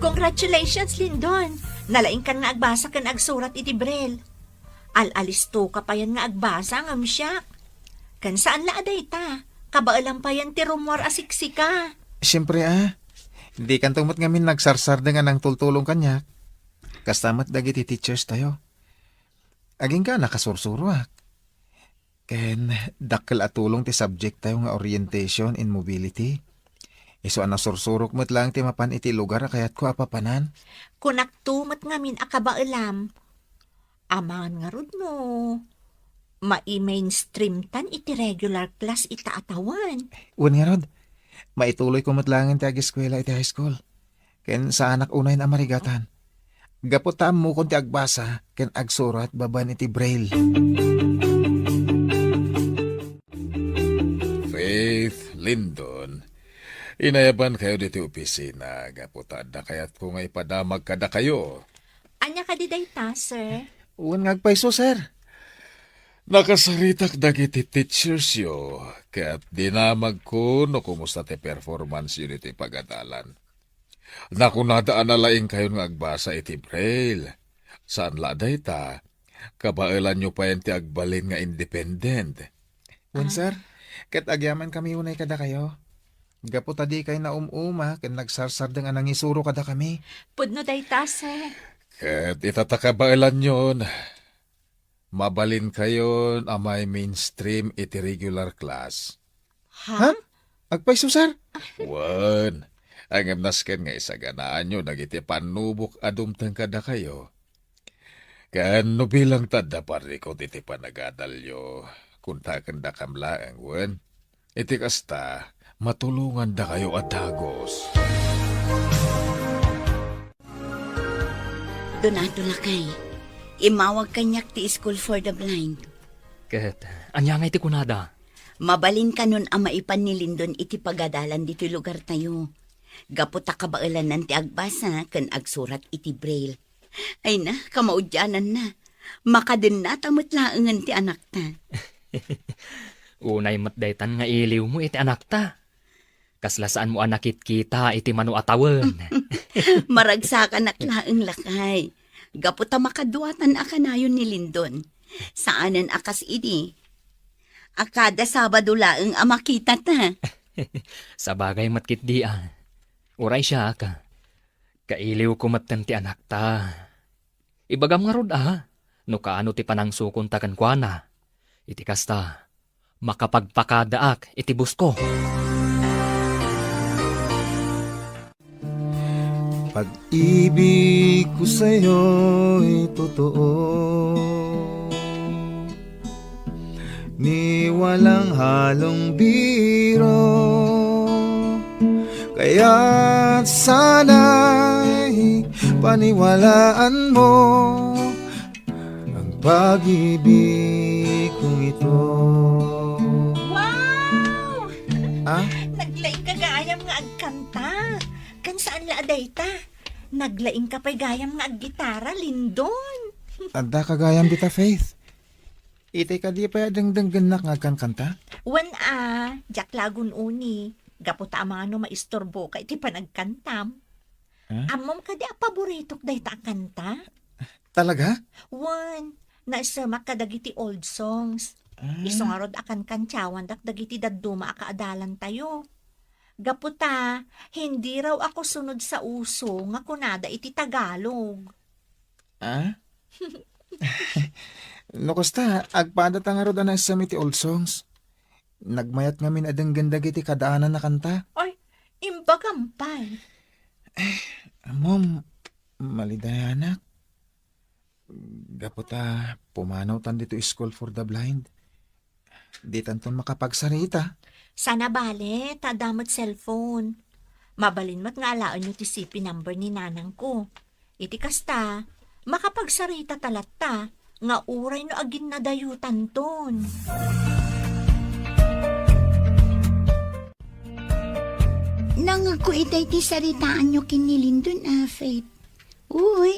Congratulations, Lindon! Nalaingkan nga agbasa ken agsurat iti braille. Al-alistoka payen nga agbasa ngem siak. Ken saan la a dayta, kabaelam payen ti rummuar a siksika. Siempre a, dikanto met ngamin nagsarsardeng a nangtultulong kaniak. Kasta met dagiti teachers tayo. Agingga nakasursuroak. Ken dakkel a tulong ti subject tayo nga orientation in mobility. Isu a nasursurok met laeng ti mapan iti lugar a kayatko a papanan. Kunakto met ngamin a kabaelam. Amangan ngarud no mai-mainstreamtan iti regular class ita a tawen. Wen ngarud, maituloyko met laengen ti ageskuela iti high school. Ken saanak unayen a marigatan. Gapu ta ammokon ti agbasa ken agsurat babaen iti braille. Faith, Lindon, inayabankayo ditoy opisina gapu ta adda kayatko nga ipadamag kadakayo. Ania kadi dayta, sir? Wen nga agpayso, sir. Nakasaritak dagiti teachersyo ket dinamagko no kumusta ti performanceyo ditoy pagadalan. Nakunada a nalaingkayon nga agbasa iti braille. Saan la a dayta, kabaelanyo payen ti agbalin nga independent. Wen, ah, sir, ket agyamankami unay kadakayo. Gapu ta dikay naum-uma ken nagsarsardeng a nangisuro kadakami. Pudno dayta, sir. Ket ita ta kabaelanyon, mabalinkayon a mai-mainstream iti regular class. Ha? Ha? Agpayso, sir? Wen, ngem nasken nga isaganaanyo dagiti pannubok a dumteng kadakayo. Ken no bilang ta adda parikut iti panagadalyo, kunta ken dakam laeng, wen, iti kasta, matulongandakayo a dagus. Donato, lakay, immawag kaniak ti School for the Blind. Ket ania ngay ti kunada? Mabalin kanon a maipan ni Lindon iti pagadalan ditoy lugartayo. Gapu ta kabaelanan ti agbasa ken agsurat iti braille. Ay na, kamaudiananna. Makadennata met laengen ti anakta. Unay met daytan nga iliwmo iti anakta. Kasla saanmo a nakitkita iti mano a tawen. Maragsakanak laeng, lakay. Gapu ta makaduatan a kanayon ni Lindon. Saanen a kas idi a kada Sabado laeng a makitata. Sabagay met ketdi a. Uray siak, kailiwko metten ti anakta. Ibagam ngarud a, no kaano ti panangsukonta kenkuana. Iti kasta, makapagpakadaak iti busko. Pag-ibig ko sa'yo'y totoo, ni walang halong biro. Kaya't sana'y paniwalaan mo ang pag-ibig kong ito. Wow! Ah? Naglaing ka gayam nga agkanta. Kan saan la a dayta? Naglaing ka pay gayam nga aggitara, Lindon. Adda ka gayam dita, Faith. Itay kadi pay a dengdenggennak nga agkankanta? Wen a, diak la agun-uni. Gapu ta amangan no maisturboka iti panagkantam. Ah? Ammom kadi a paboritok dayta a kanta? Talaga? Wen, naissemak kadagiti old songs. Ah. Isu ngarud a kankantiawandak dagiti dadduma a kaadalantayo. Gapu ta, hindi raw ako sunod sa uso nga kunada iti Tagalog. Ah? No kasta, agpadata ngarud a naisem iti old songs. Nagmayat ngamin a denggen dagiti kadaanan a kanta. Ay, imbagam pay. Ammom, malidayanak. Gapu ta pumanawtan ditoy School for the Blind. Ditanton makapagsarita. Sana bale, ta adda met cellphone. Mabalin met nga alaenyo ti C P number ni nanangko. Iti kasta, makapagsaritata latta, nga uray no aginnadayutanton. Nangngegko itay ti saritaanyo ken ni Lindon, a, Faith. Uy,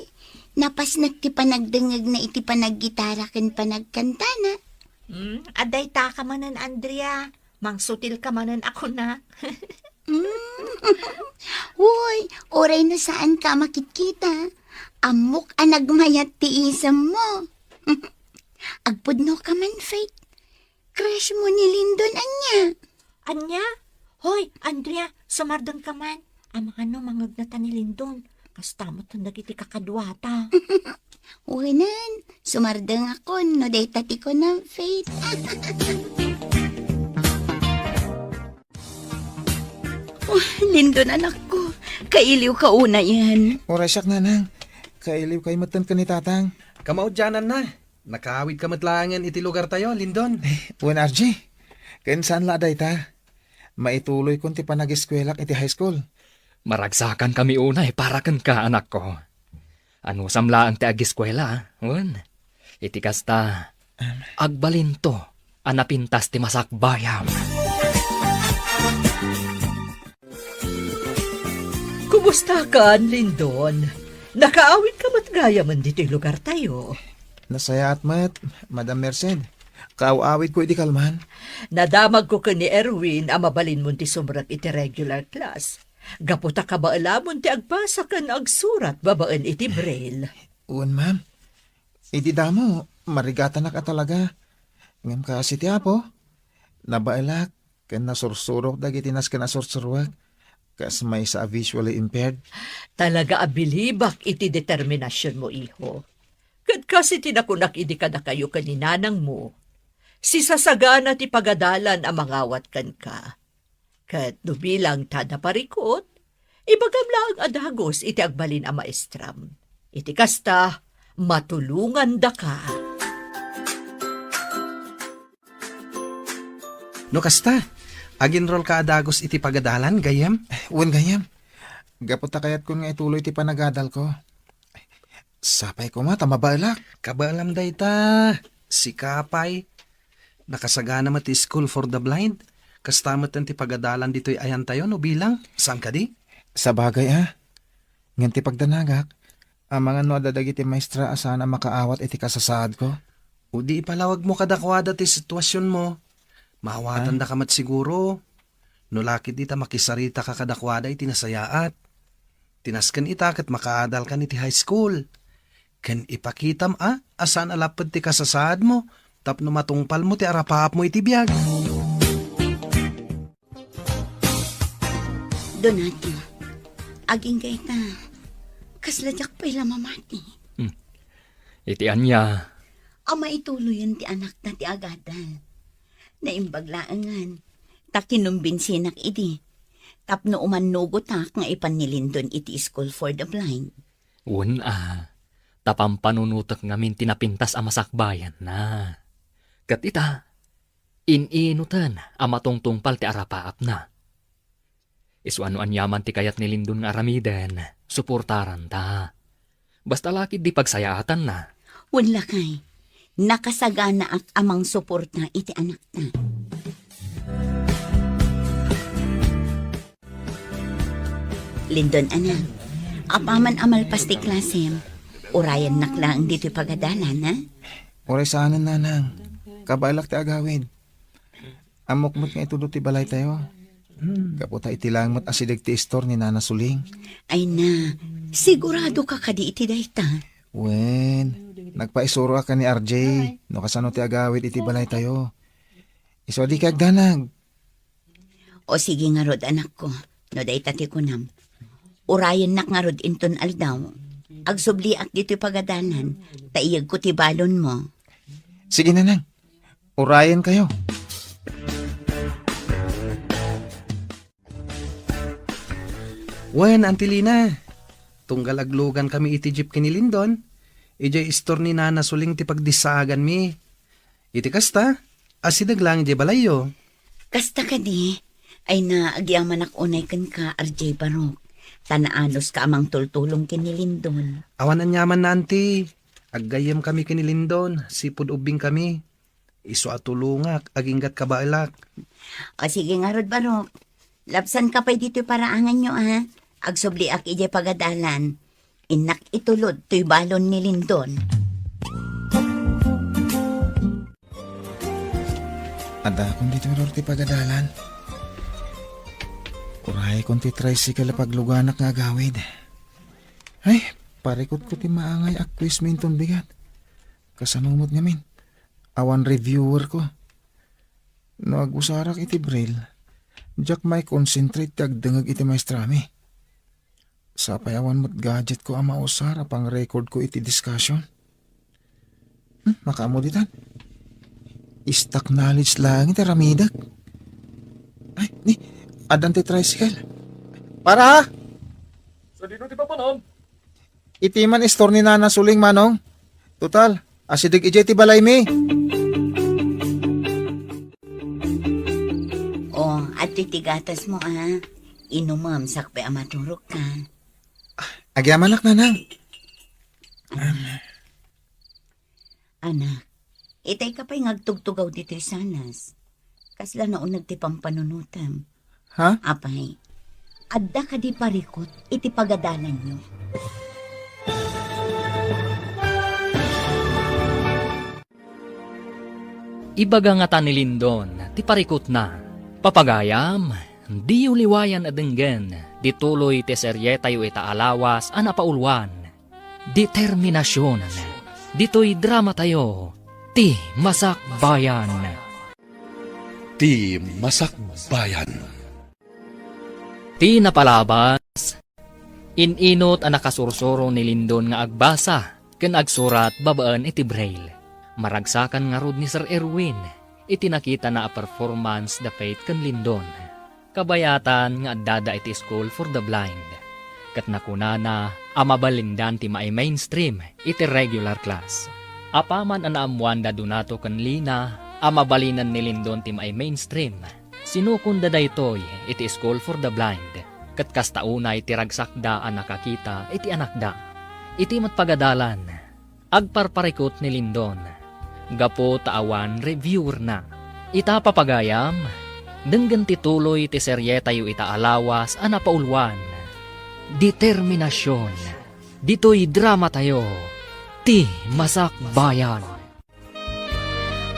napasnek ti panagdengngegna iti panaggitara ken panagkantana. Hmm, adda ita ka manen, Andrea. Mangsutil ka manen a kunak. Hmm. Uy, uray no saan ka a makitkita. Ammok a nagmayat ti isemmo. Agpudno ka man, Faith. Crush mo ni Lindon, ania? Ania? Hoy, Andrea, sumardeng ka man. Amangan no mangegnata ni Lindon. Kasta met dagiti kakaduata. Wen, sumardengakon no dayta ti kunam, Faith. Oh, Lindon, anakko. Kailiw ka unayen. Uray siak, nanang. Kailiw kay metten ken ni tatang. Kamaudiananna. Nakaawid ka met laengen iti lugartayo, Lindon. Wen, R J. Ken saan la a dayta. Maituloykon ti panageskuelak iti high school. Maragsakankami unay para kenka, anakko. Anusam laeng ti ageskuela, wen? Iti kasta, agbalinto a napintas ti masakbayam. Kumusta kan, Lindon? Nakaawid ka met gayamen ditoy lugartayo? Nasayaat met, Madam Merced. Kaaw-awidko idi kalman. Nadamagko ken ni Erwin a mabalinmon ti sumrek iti regular class. Gapu ta kabaelamon ti agbasa ken agsurat babaen iti braille. Wen, ma'am. Idi damo, marigatanak a talaga. Ngem kaasi ti Apo, nabaelak ken nasursurok dagiti nasken a sursuroek, kas maysa a visually impaired. Talaga a bilibak iti determinasionmo, iho. Ket kas iti nakunak idi kadakayo ken ni nanangmo, sisasagana ti pagadalan a mangawat kenka. Ket no bilang ta naparikut, ibagam laeng a dagus iti agbalin a maestram. Iti kasta, matulongandaka. No kasta, ag-enroll ka a dagus iti pagadalan, gayyem? Wen, gayyem. Gapu ta kayatkon nga ituloy ti panagadalko. Sapay koma ta mabaelak. Kabaelam dayta. Sika pay. Nakasagana met ti School for the Blind. Kasta met ti pagadalan ditoy ayantayo, no bilang? Saan kadi? Sabagay, a. Ngem ti pagdanagak, amangan no adda dagiti maestra a saan a makaawat iti kasasaadko? O di ipalawagmo kadakuada ti situasionmo. Maawatandaka met siguro. No la ketdi ta makisaritaka kadakuada iti nasayaat. Ti nasken ita ket makaadalkan iti high school. Ken ipakitam a, a saan a lapped ti kasasaadmo tapno matungpalmo ti arapaapmo iti biag. Donato, agingga ita. Kasla diak pay la mamati. Hmm. Iti ania? A maituloyen ti anakta ti agadal. Naimbag laengen, ta kinumbinsinak idi. Tapno umannugotak nga ipan ni Lindon iti School for the Blind. Wen a, ta pampanunotek ngamin ti napintas a masakbayanna. Ket ita, in-inuten a matungtungpal ti arapaapna. Isu a no aniaman ti kayat ni Lindon nga aramiden, suportaranta. Basta la ketdi pagsayaatanna. Wen lakay, nakasaganaak a mangsuporta iti anakta. Lindon, anak, apaman a malpas ti klasem, urayennak laeng ditoy pagadalan, ha? Uray saanen, nanang. Kabaelak ti agawid. Ammok met nga itulod ti balaytayo. Hmm. Gapu ta iti laeng met asideg ti istor ni Nana Suling. Ay na, siguradoka kadi iti dayta? Wen, nagpaisuroak ken ni R J no kasano ti agawid iti balaytayo. Isu a dika agdanag. O sige ngarud, anakko, no dayta ti kunam. Urayennak ngarud inton aldaw. Agsubliak ditoy pagadalan, ta iyegko ti balonmo. Sige, nanang. Urayenkayo. Wen, Auntie Lina, tunggal aglugankami iti jeep ken ni Lindon, idiay istor ni Nana Suling ti pagdisaaganmi. Iti kasta, asideg laeng idiay balayyo. Kasta kadi, ay na agyamanak unay kenka, R J Barok, ta naanuska a mangtultulong ken ni Lindon. Awan aniamanna, Auntie. Aggayyemkami ken ni Lindon, sipud ubbingkami. Isu a tulongak, aginggat kabaelak. O sige ngarud, Barok. Labsanka pay ditoy paraanganyo, a. Agsubliak idiay pagadalan. Innak itulod toy balon ni Lindon. Adakon ditoy ror ti pagadalan. Urayekon ti tricycle a pagluganak nga agawid. Ay, parikutko ti maangay a quiz mi inton bigat. Kasano met ngamin? Awan reviewerko. No agusarak iti braille, diak mai-concentrate ti agdengngeg iti maestrami. Sapay awan met gadgetko a mausar a pangrecordko iti discussion. Hmm, makaammo ditan. Stock knowledge laeng ti aramidek. Ay, ni, addan ti tricycle. Para! Sadino ti papanam? Iti man istor ni Nana Suling, Manong. Total, asideg idiay ti balaymi. O, adtoy ti gatasmo, a. Inumem sakbay a maturogka. Agyamanak, Nanang. Anak, itayka pay nga agtugtugaw ditoy sanas. Kasla nauneg ti pampanunotem. Ha? Apay, adda kadi parikut iti pagadalanyo? Ibaga ngata ni Lindon ti parikutna. Papagayam, diyo liwayan a denggen ti tuloy ti serietayo ita a lawas a napauluan Determinasion ditoy dramatayo, Ti Masakbayan. Ti Masakbayan. Ti napalabas, in-inut a nakasursuro ni Lindon nga agbasa ken agsurat babaen iti braille. Maragsakan ngarud ni Sir Erwin iti nakitana a performance da Faith ken Lindon. Kabayatan nga addada iti School for the Blind. Ket nakunana a mabalindan ti mai-mainstream iti regular class. Apaman a naammoan da Donato ken Lina a mabalinen ni Lindon ti mai-mainstream, sinukonda daytoy iti School for the Blind, ket kasta unay ti ragsakda a nakakita iti anakda. Iti met pagadalan, agparparikut ni Lindon gapu ta awan reviewerna. Ita, papagayam, denggen ti tuloy ti serietayo ita a lawas a napauluan, Determinasion. Ditoy dramatayo, Ti Masakbayan.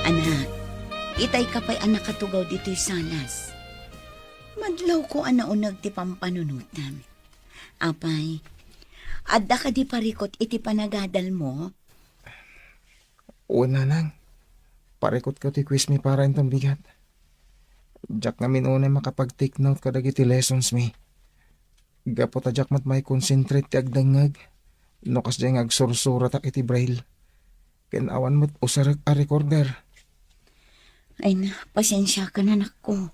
Anak, itay ka pay a nakatugaw ditoy salas. Madlawko a nauneg ti pampanunotam. Apay, adda kadi parikut iti panagadalmo? Wen, nanang. Parikutko ti quiz mi para inton bigat. Diak ngamin unay makapag-take note kadagiti lessons mi. Gapu ta diak met mai-concentrate ti agdengngeg no kasdiay nga agsursuratak iti braille. Ken awan met usarek a recorder. Ay na, pasensiakan, anakko.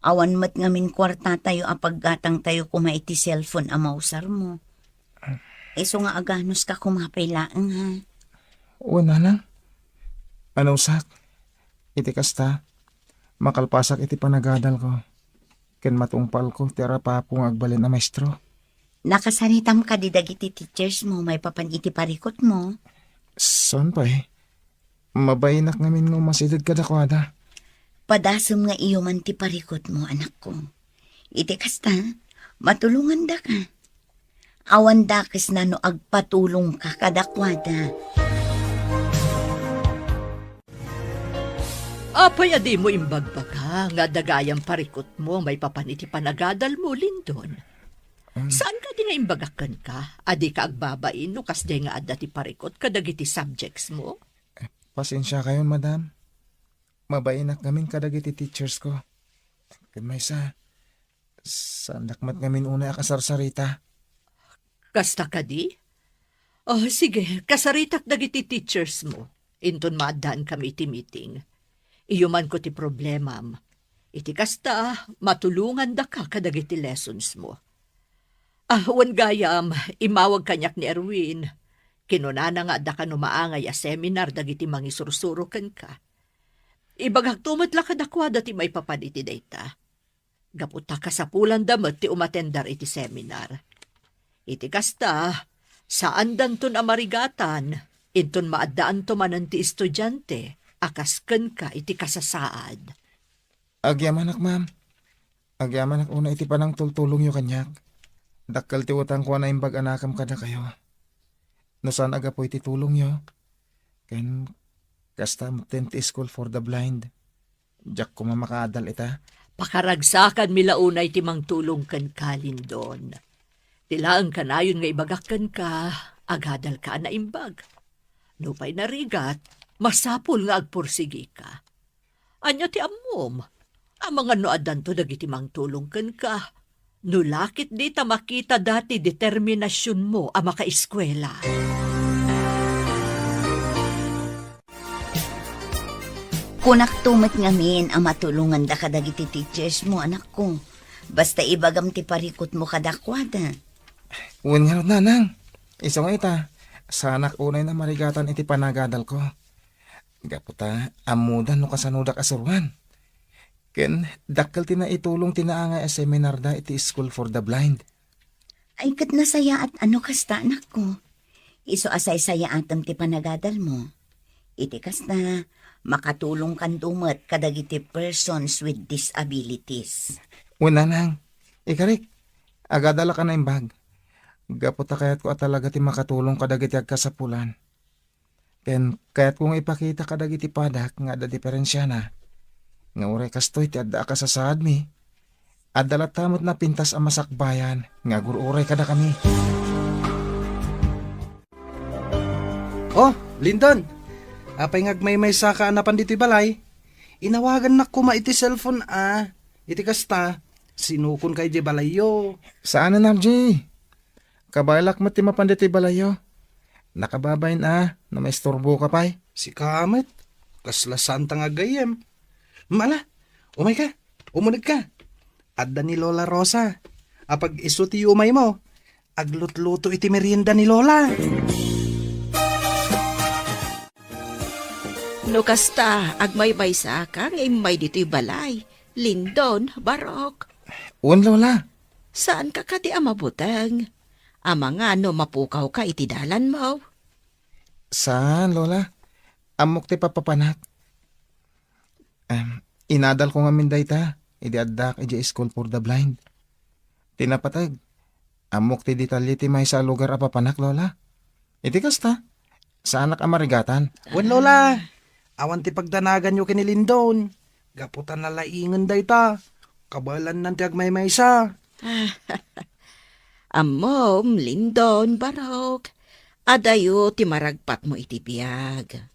Awan met ngamin kuartatayo a paggatangtayo koma iti cellphone a mausarmo. Isu nga aganuska koma pay laeng, ha? Wen, nanang. Anusak, iti kasta, makalpasak iti panagadalko ken matungpalko ti arapapo nga agbalin a maestro. Nakasaritam kadi dagiti teachersmo maipapan iti parikutmo? Saan pay? Mabainak ngamin nga umasideg kadakuada. Padasem nga iyo man ti parikutmo, anakko. Iti kasta, matulongandaka. Awan dakesna no agpatulongka kadakuada. Apay a dimo imbagbaga nga adda gayam parikutmo maipapan iti panagadalmo, Lindon? Mm. Saan kadi nga imbagak kenka a dika agbabain no kasdiay nga adda ti parikut kadagiti subjectsmo? Pasensiakayon, madam. Mabainak ngamin kadagiti teachersko. Ken maysa, saandak met ngamin unay a kasarsarita. Kasta kadi? Oh, sige, kasaritak dagiti teachersmo. Inton maaddaankami iti meeting, iyumanko ti problemam. Iti kasta, matulongandaka kadagiti lessonsmo. Ah, wen gayam, immawag kaniak ni Erwin. Kinunana nga adda kano maangay a seminar dagiti mangisursuro kenka. Ibagakto met la kadakuada ti maipapan iti dayta. Gapu ta kasapulanda met ti umatendar iti seminar. Iti kasta, saandanton a marigatan, inton maaddaanto manen ti estudiante a kas kenka iti kasasaad. Agyamanak, ma'am. Agyamanak unay iti panangtultulongyo kaniak. Dakkel ti utangko a naimbag a nakem kadakayo. No saan a gapu iti tulongyo, ken kasta metten ti School for the Blind, diak koma makaadal ita. Pakaragsakanmi la unay ti mangtulong kenka, Lindon. Ti laeng kanayon nga ibagak kenka, agadalka a naimbag. Nupay narigat, masapul nga agpursigika. Ania ti ammom? Amangan no addanto dagiti mangtulong kenka. No la ketdi ta makita dati determinasionmo a makaeskuela. Kunakto met ngamin a matulonganda kadagiti teachersmo, anakko. Basta ibagam ti parikutmo kadakuada. Wen ngarud, nanang. Isu nga ita, saanak unay a marigatan iti panagadalko. Gapu ta ammoda no kasanodak a suroan. Ken dakkel ti naitulong ti naangay a seminarda iti School for the Blind. Ay, ket nasayaat a no kasta, anakko. Isu a saysayaatem ti panagadalmo. Iti kasta, makatulongkanto met kadagiti persons with disabilities. Wen, nanang, ikarik, agadalak a naimbag. Gapu ta kayatko a talaga ti makatulong kadagiti agkasapulan. Ken kayatko nga ipakita kadagiti padak nga adda diferensiana, nga uray kastoy ti adda a kasasaadmi, adda latta met napintas a masakbayan nga agur-uray kadakami. Oh, Lindon! Apay nga agmaymaysaka a napan ditoy balay? Inawagannak koma iti cellphone a. Iti kasta, sinukonka idiay balayyo. Saan a, R J. Kabaelak met ti mapan ditoy balayyo. Nakababain a, no maisturboka pay. Sika met, kasla saanta nga gayyem. Mala, umayka, umunegka. Adda ni Lola Rosa. Apag isu ti yumaymo, aglutluto iti merienda ni Lola. No kasta, agmaymaysaka nga immay ditoy balay. Lindon, Barok. Wen, Lola. Saanka kadi a mabuteng? Amangan no mapukawka iti dalanmo. Saan, Lola. Ammok ti papapanak. Em, Inadalko ngamin dayta idi addak idiay School for the Blind. Ti napateg, ammok ti detalye ti maysa a lugar a papanak, Lola. Iti kasta, saanak a marigatan. Wen, Lola, awan ti pagdanaganyo ken ni Lindon. Gapu ta nalaingen dayta, kabaelannan ti agmaymaysa. Ammom, Lindon, Barok, adayo ti maragpatmo iti biag.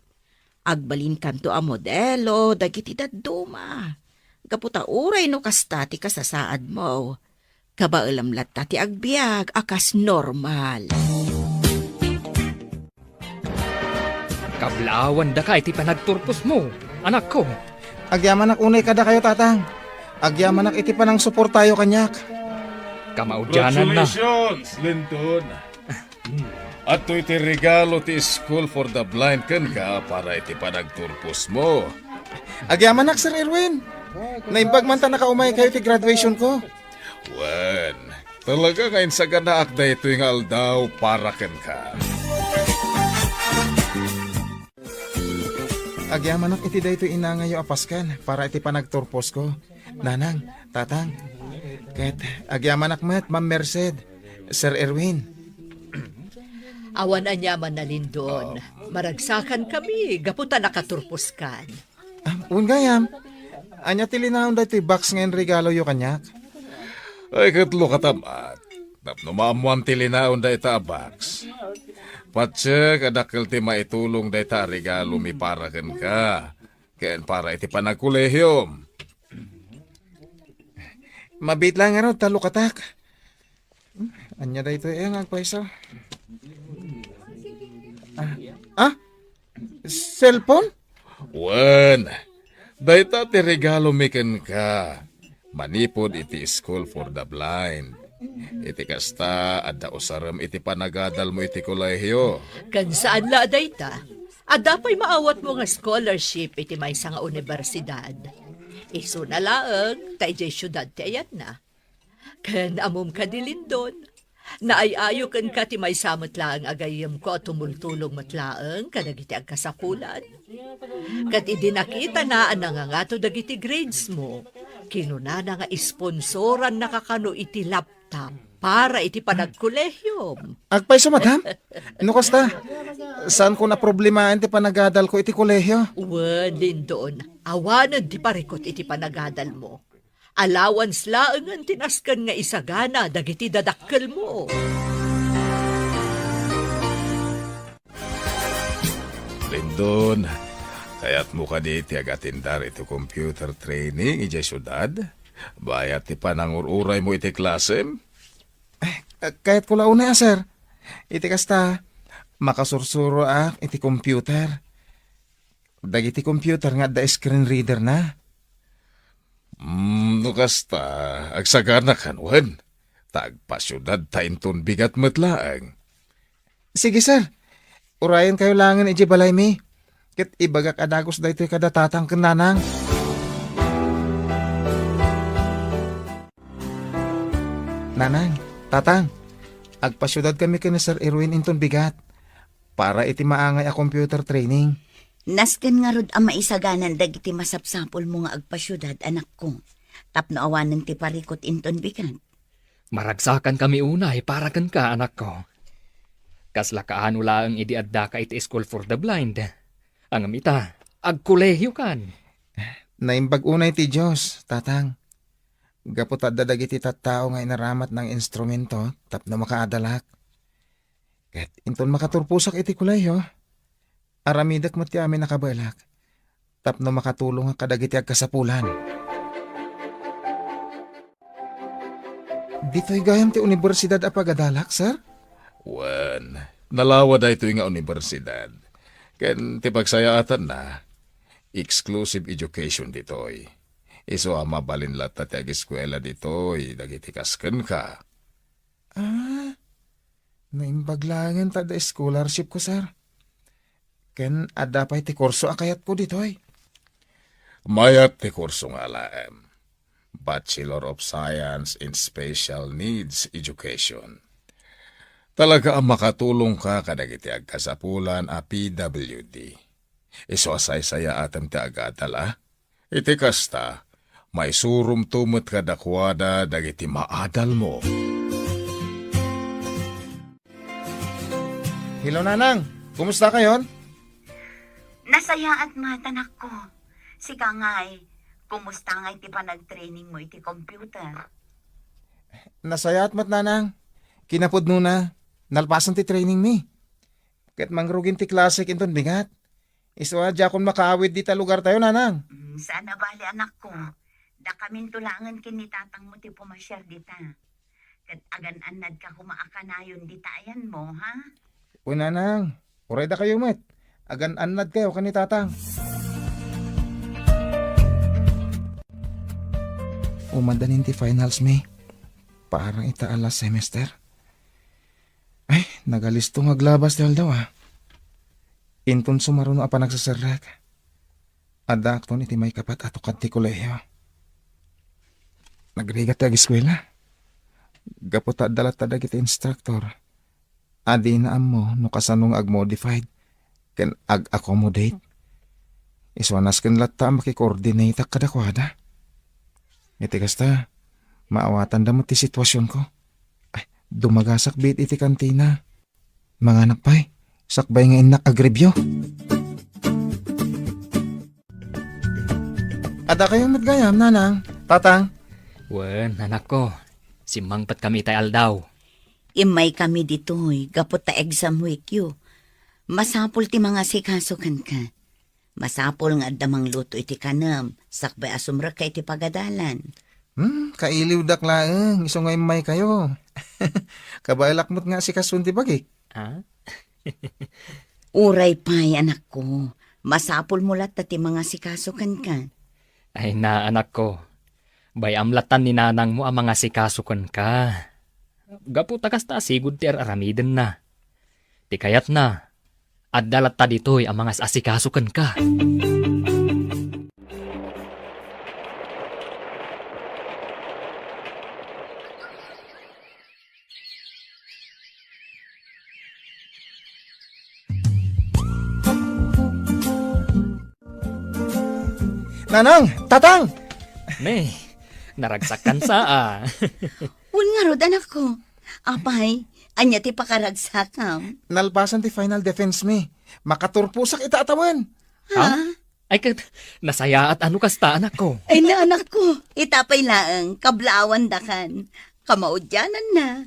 Agbalinkanto a modelo dagiti dadduma. Gapu ta uray no kasta ti kasasaadmo, kabaelam latta ti agbiag a kas normal. Kablaawandaka iti panagturposmo, anakko. Agyamanak unay kadakayo, Tatang. Agyamanak iti panangsuportayo kaniak. Kamaudiananna. Congratulations, Lindon. Adtoy ti regalo ti School for the Blind kenka para iti panagturposmo. Agyamanak, Sir Erwin. Naimbag man ta nakaumay kayo ti graduation ko. Wen, talaga nga insaganaak daytoy nga aldaw para kenka. Agyamanak iti daytoy inangayo a Paskan para iti panagturposko. Nanang, Tatang, ket agyamanak met, Ma'am Merced, Sir Erwin. Awan aniaman a Lindon. Maragsakan kami gapu ta nakaturposkan. Ah, wen gayam. Ania ti linaon daytoy box nga inregaloyo kaniak? Ay, ket lokata met. Tapno maammoam ti linaon dayta a box. Patiek a dakkel ti maitulong dayta a regalomi para kenka, ken para iti panagkolehiom. Mabiit laeng ngarud ta lokatak. Ania daytoy, eh, nga agpayso? Ah, ah? Cellphone? Wen, dayta ti regalomi kenka manipud iti School for the Blind. Iti kasta, adda usarem iti panagadalmo iti kolehio. Ken saan la a dayta, adda pay maawatmo nga scholarship iti maysa nga universidad. Isuna laeng ta idiay siudad ti ayanna. Ken ammom kadi, Lindon, naay-ayo kenka ti maysa met laeng a gayyemko a tumultulong met laeng kadagiti agkasapulan. Ket idi nakitana a nangangato dagiti gradesmo, kinunana nga isponsorannaka kano iti laptop para iti panagkolehiom. Agpayso, madam? No kasta, saanko a problemaen ti panagadalko iti kolehio? Wen, Lindon, awanen ti parikut iti panagadalmo. Allowance laengen ti nasken nga isagana dagiti dadakkelmo. Lindon, kayatmo kadi ti agatindar iti computer training idiay siudad? Bayat ti panangur-uraymo iti klasem? Eh, kayatko la unay a, sir. Iti kasta, makasursuroak iti computer. Dagiti computer nga adda screen reader na. Mm, no kasta, agsaganakan wen. Ta agpasiudadta inton bigat met laeng. Sige, sir. Urayenkayo laengen idiay balaymi. Ket ibagak a dagus daytoy kada tatang ken nanang. Nanang, tatang, agpasiudadkami ken ni Sir Erwin inton bigat para iti maangay a computer training. Nasken ngarud a maisaganan dagiti masapsapulmo nga agpasiudad, anakko, tapno awanen ti parikut inton bigat. Maragsakan kami unay para kenka, anakko. Kasla kaano laeng idi addaka iti School for the Blind. Ngem ita, agkolehiokan. Naimbag unay ti Dios, tatang. Gapu ta adda dagiti tattao nga inaramatna nga instrumento tapno makaadalak. Ket inton makaturposak iti kolehio, aramidek met ti amin a kabaelak tapno makatulongak kadagiti agkasapulan. Ditoy gayam ti universidad a pagadalak, sir? Wen, nalawa daytoy nga universidad. Ken ti pagsayaatanna, exclusive education ditoy. Isu a mabalin latta ti ageskuela ditoy dagiti kas kenka. Ah, naimbag laengen ta adda scholarship ko, sir. Ken adda pay ti kurso a kayatko ditoy. Mayat ti kurso nga alaem. Bachelor of Science in Special Needs Education. Talaga a makatulongka kadagiti agkasapulan a P W D. Isu a saysayaatem ti agadal, a? Iti kasta, maisuromto met kadakuada dagiti maadalmo. Hello, Nanang. Kumusta kayon? Nasayaat met, anakko. Sika ngay, kumusta ngay ti panagtraining mo iti computer? Nasayaat met, Nanang. Kinapudnona, nalpasen ti training mi. Ket mangrugin ti klasek inton bigat. Isu a diakon makaawid dita lugartayo, Nanang. Mm, saan a bale, anakko. Dakaminto laengen ken ni tatangmo ti pumasiar dita. Ket agan-annadka koma a kanayon dita ayanmo, ha? O, Nanang, uray dakayo met. Agan-annadkayo ken ni Tatang. Umaddanin ti finals mi. Para ita a last semester. Ay, nagalisto nga aglabas ti aldaw, a. Inton sumaruno a panagseserrek, addaakton iti maikapat a tukad ti kolehiyo. Nagrigat ti ageskuela. Gapu ta adda latta dagiti instructor a dina ammo no kasano nga agmodified ken ag-accommodate. Isu a nasken latta a makikoordinateak kadakuada. Iti kasta, maawatanda met ti situasionko. Ay, dumagasak biit iti kantina. Manganak pay, sakbay nga innak agreview. Adda kayo met gayam, Nanang, Tatang? Wen, anakko, simmangpetkami itay aldaw. Immaykami ditoy gapu ta exam weekyo. Masapul ti mangasikaso kenka. Masapul nga adda mangluto iti kanem, sakbay a sumrekka iti pagadalan. Hmm, kailiwdak laeng, isu nga immaykayo. Kabaelak met nga asikason ti bagik. Ah? Uray pay, anakko, masapulmo latta ti mangasikaso kenka. Ay na, anakko, bay-am lattan ni nanangmo a mangasikaso kenka. Gapu ta kasta a sigud ti ar-aramidenna. Ti kayatna, adda latta ditoy a mangas-asikaso kenka. Nanang! Tatang! Ne, naragsakkan sa, a. Wen ngarud, anakko. Apay, ania ti pakaragsakam? Nalpasan ti final defense mi. Makaturposak ita a tawen. Ha? Ha? Ay, ket, nasayaat a no kasta, anakko. Ay na, anakko. Ita pay laeng, kablaawandakan. Kamaudiananna.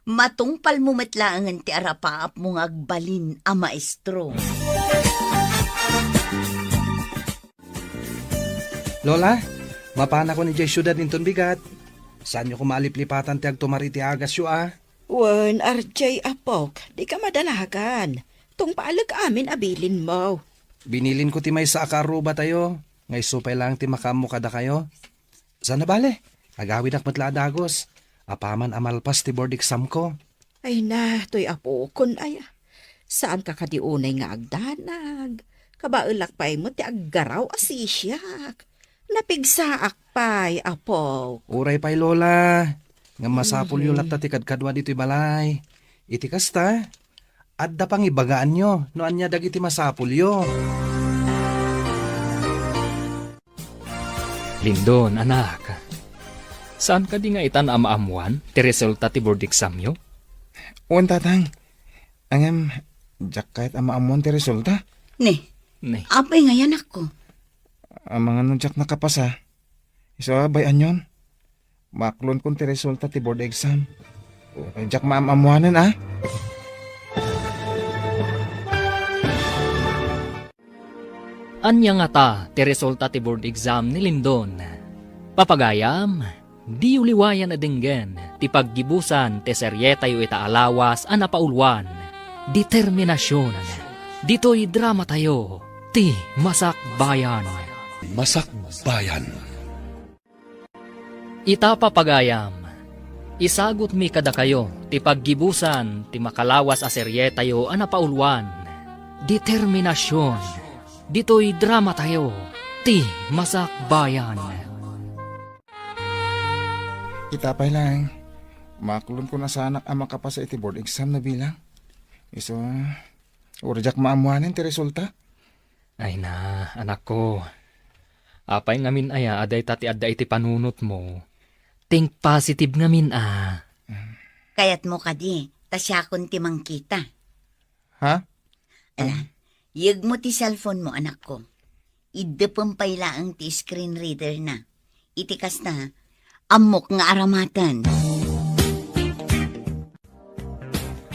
Matungpalmo met laengen ti arapaapmo nga agbalin a maestro. Lola, mapanakon idiay siudad inton bigat. Saanyo koma a liplipatan ti agtumar iti agasyo, a? Wen, R J, apok, dika madanagan. Tungpalek amin a bilinmo. Binilinko ti maysa a kaarrubatayo, nga isu pay laeng ti makaammo kadakayo. Saan a bale, agawidak met la a dagus, apaman a malpas ti board examko. Ay na, toy apokon aya. Saanka kadi unay nga agdanag. Kabaelak pay met ti aggaraw a sisiak. Napigsaak pay, apok. Uray pay, Lola. Ngem masapulyo Mhm. latta ti kadkadua ditoy balay. Iti kasta, adda pangibagaanyo no ania dagiti masapulyo. Lindon, anak. Saan kadi nga itan a maammuan ti resulta ti board examyo? Wen, Tatang. Ngem, diak kayat a maammuan ti resulta. Ne. Ne. Apay ngay, anakko? Amangan no diak nakapasa. Isu a bay-anyon. Maaklonkon ti resulta ti board exam. Diak maam-ammuanen, a. Ania ngata ti resulta ti board exam ni Lindon? Papagayam, diyo liwayan a denggen ti paggibusan ti serietayo ita a lawas a napauluan, Determinasion. Ditoy dramatayo, ti Masakbayan. Masakbayan. Ita, papagayam, isagutmi kadakayo ti paggibusan ti makalawas a serietayo a napauluan, Determinasion. Ditoy dramatayo, ti Masakbayan. Ita pay laeng, maaklonkon a saanak a makapasa iti board exam no bilang. Isu, uray diak maammuanen ti resulta. Ay na, anakko. Apay ngamin aya a dayta ti adda iti panunotmo? Think positive ngamin a. Kayatmo kadi, ta siakon ti mangkita. Ha? Ala, yegmo ti cellphone mo, anakko. Iddepem pay laeng ti screen reader na. Iti kasta, ammok nga aramaten.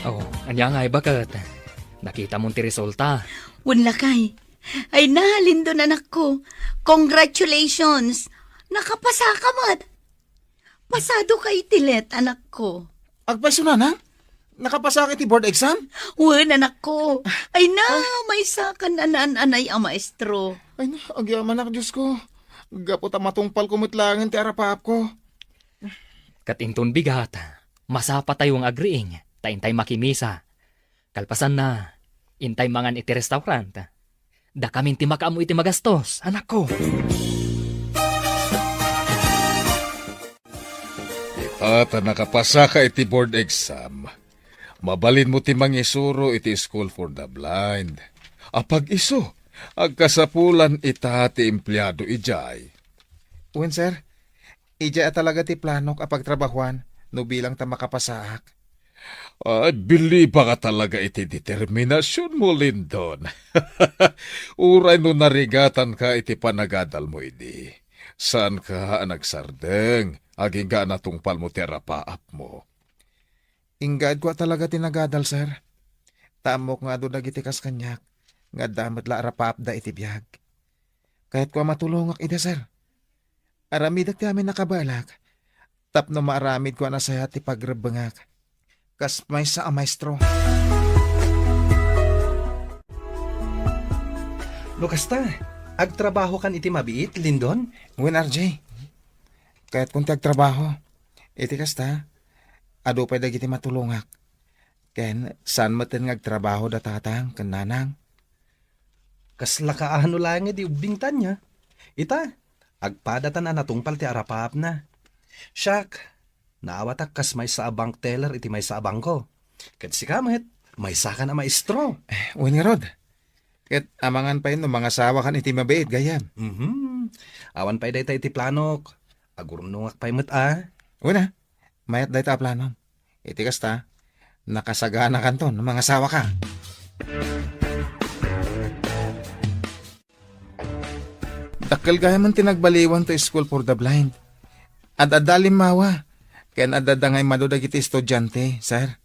Oh, ania ngay baket? Nakitamon ti resulta? Wen lakay. Ay na, Lindon anakko. Congratulations! Nakapasaka met. Pasado ka iti let, anakko. Agpayso, nanang? Nakapasaka iti board exam? Wen, anakko. Ay na, maysakan a naan-anay a maestro. Ay na, agyamanak, Diyos ko. Gapu ta matungpalko met laengen ti arapapko. Ket inton bigat, masapatayo nga agriing, ta intay makimisa. Kalpasanna, intay mangan iti restaurant. Dakamin ti makaammo iti magastos, anakko. Ita ta nakapasaka iti board exam, mabalinmo ti mangisuro iti School for the Blind. Apag-isu, agkasapulan ita ti empleado idiay. Wen, sir. Idiay a talaga ti planok a pagtrabahuan no bilang ta makapasaak. Ay, bilibak a talaga iti determinasionmo, Lindon. Uray no narigatanka iti panagadalmo idi, saanka a nagsardeng agingga a natungpalmo ti arapaapmo. Inggaedko a talaga ti nagadal, sir. Ta ammok nga adu dagiti kas kaniak nga adda met la arapaapda iti biag. Kayatko a matulongak ida, sir. Aramidek ti amin a kabaelak tapno maaramidko a nasayaat ti pagrebbengak kas maysa a maestro. No kasta, agtrabahokan iti mabiit, Lindon? Wen, R J. Kayatkon ti agtrabaho. Iti kasta, adu pay dagiti matulongak. Ken saan metten nga agtrabaho da tatang ken nanang. Kasla kaano laeng di ubbing, Tania? Ita, agpadatan a natungpal ti arapaapna. Siak, naawatak kas maysa a bank teller iti maysa a bangko. Ket sika met, maysakan a maestro. Eh, wen ngarud. Ket amangan pay no mangasawakan iti mabiit, gayyem. Mhm. Awan pay dayta iti planok. Agurnongak pay met a. Wen a, mayat dayta a planom. Iti kasta, nakasaganakanton no mangasawaka. Dakkel gayamen ti nagbaliwan to School for the Blind. Ad-adda a limmawa, ken ad-adda nga immadu dagiti estudiante, sir.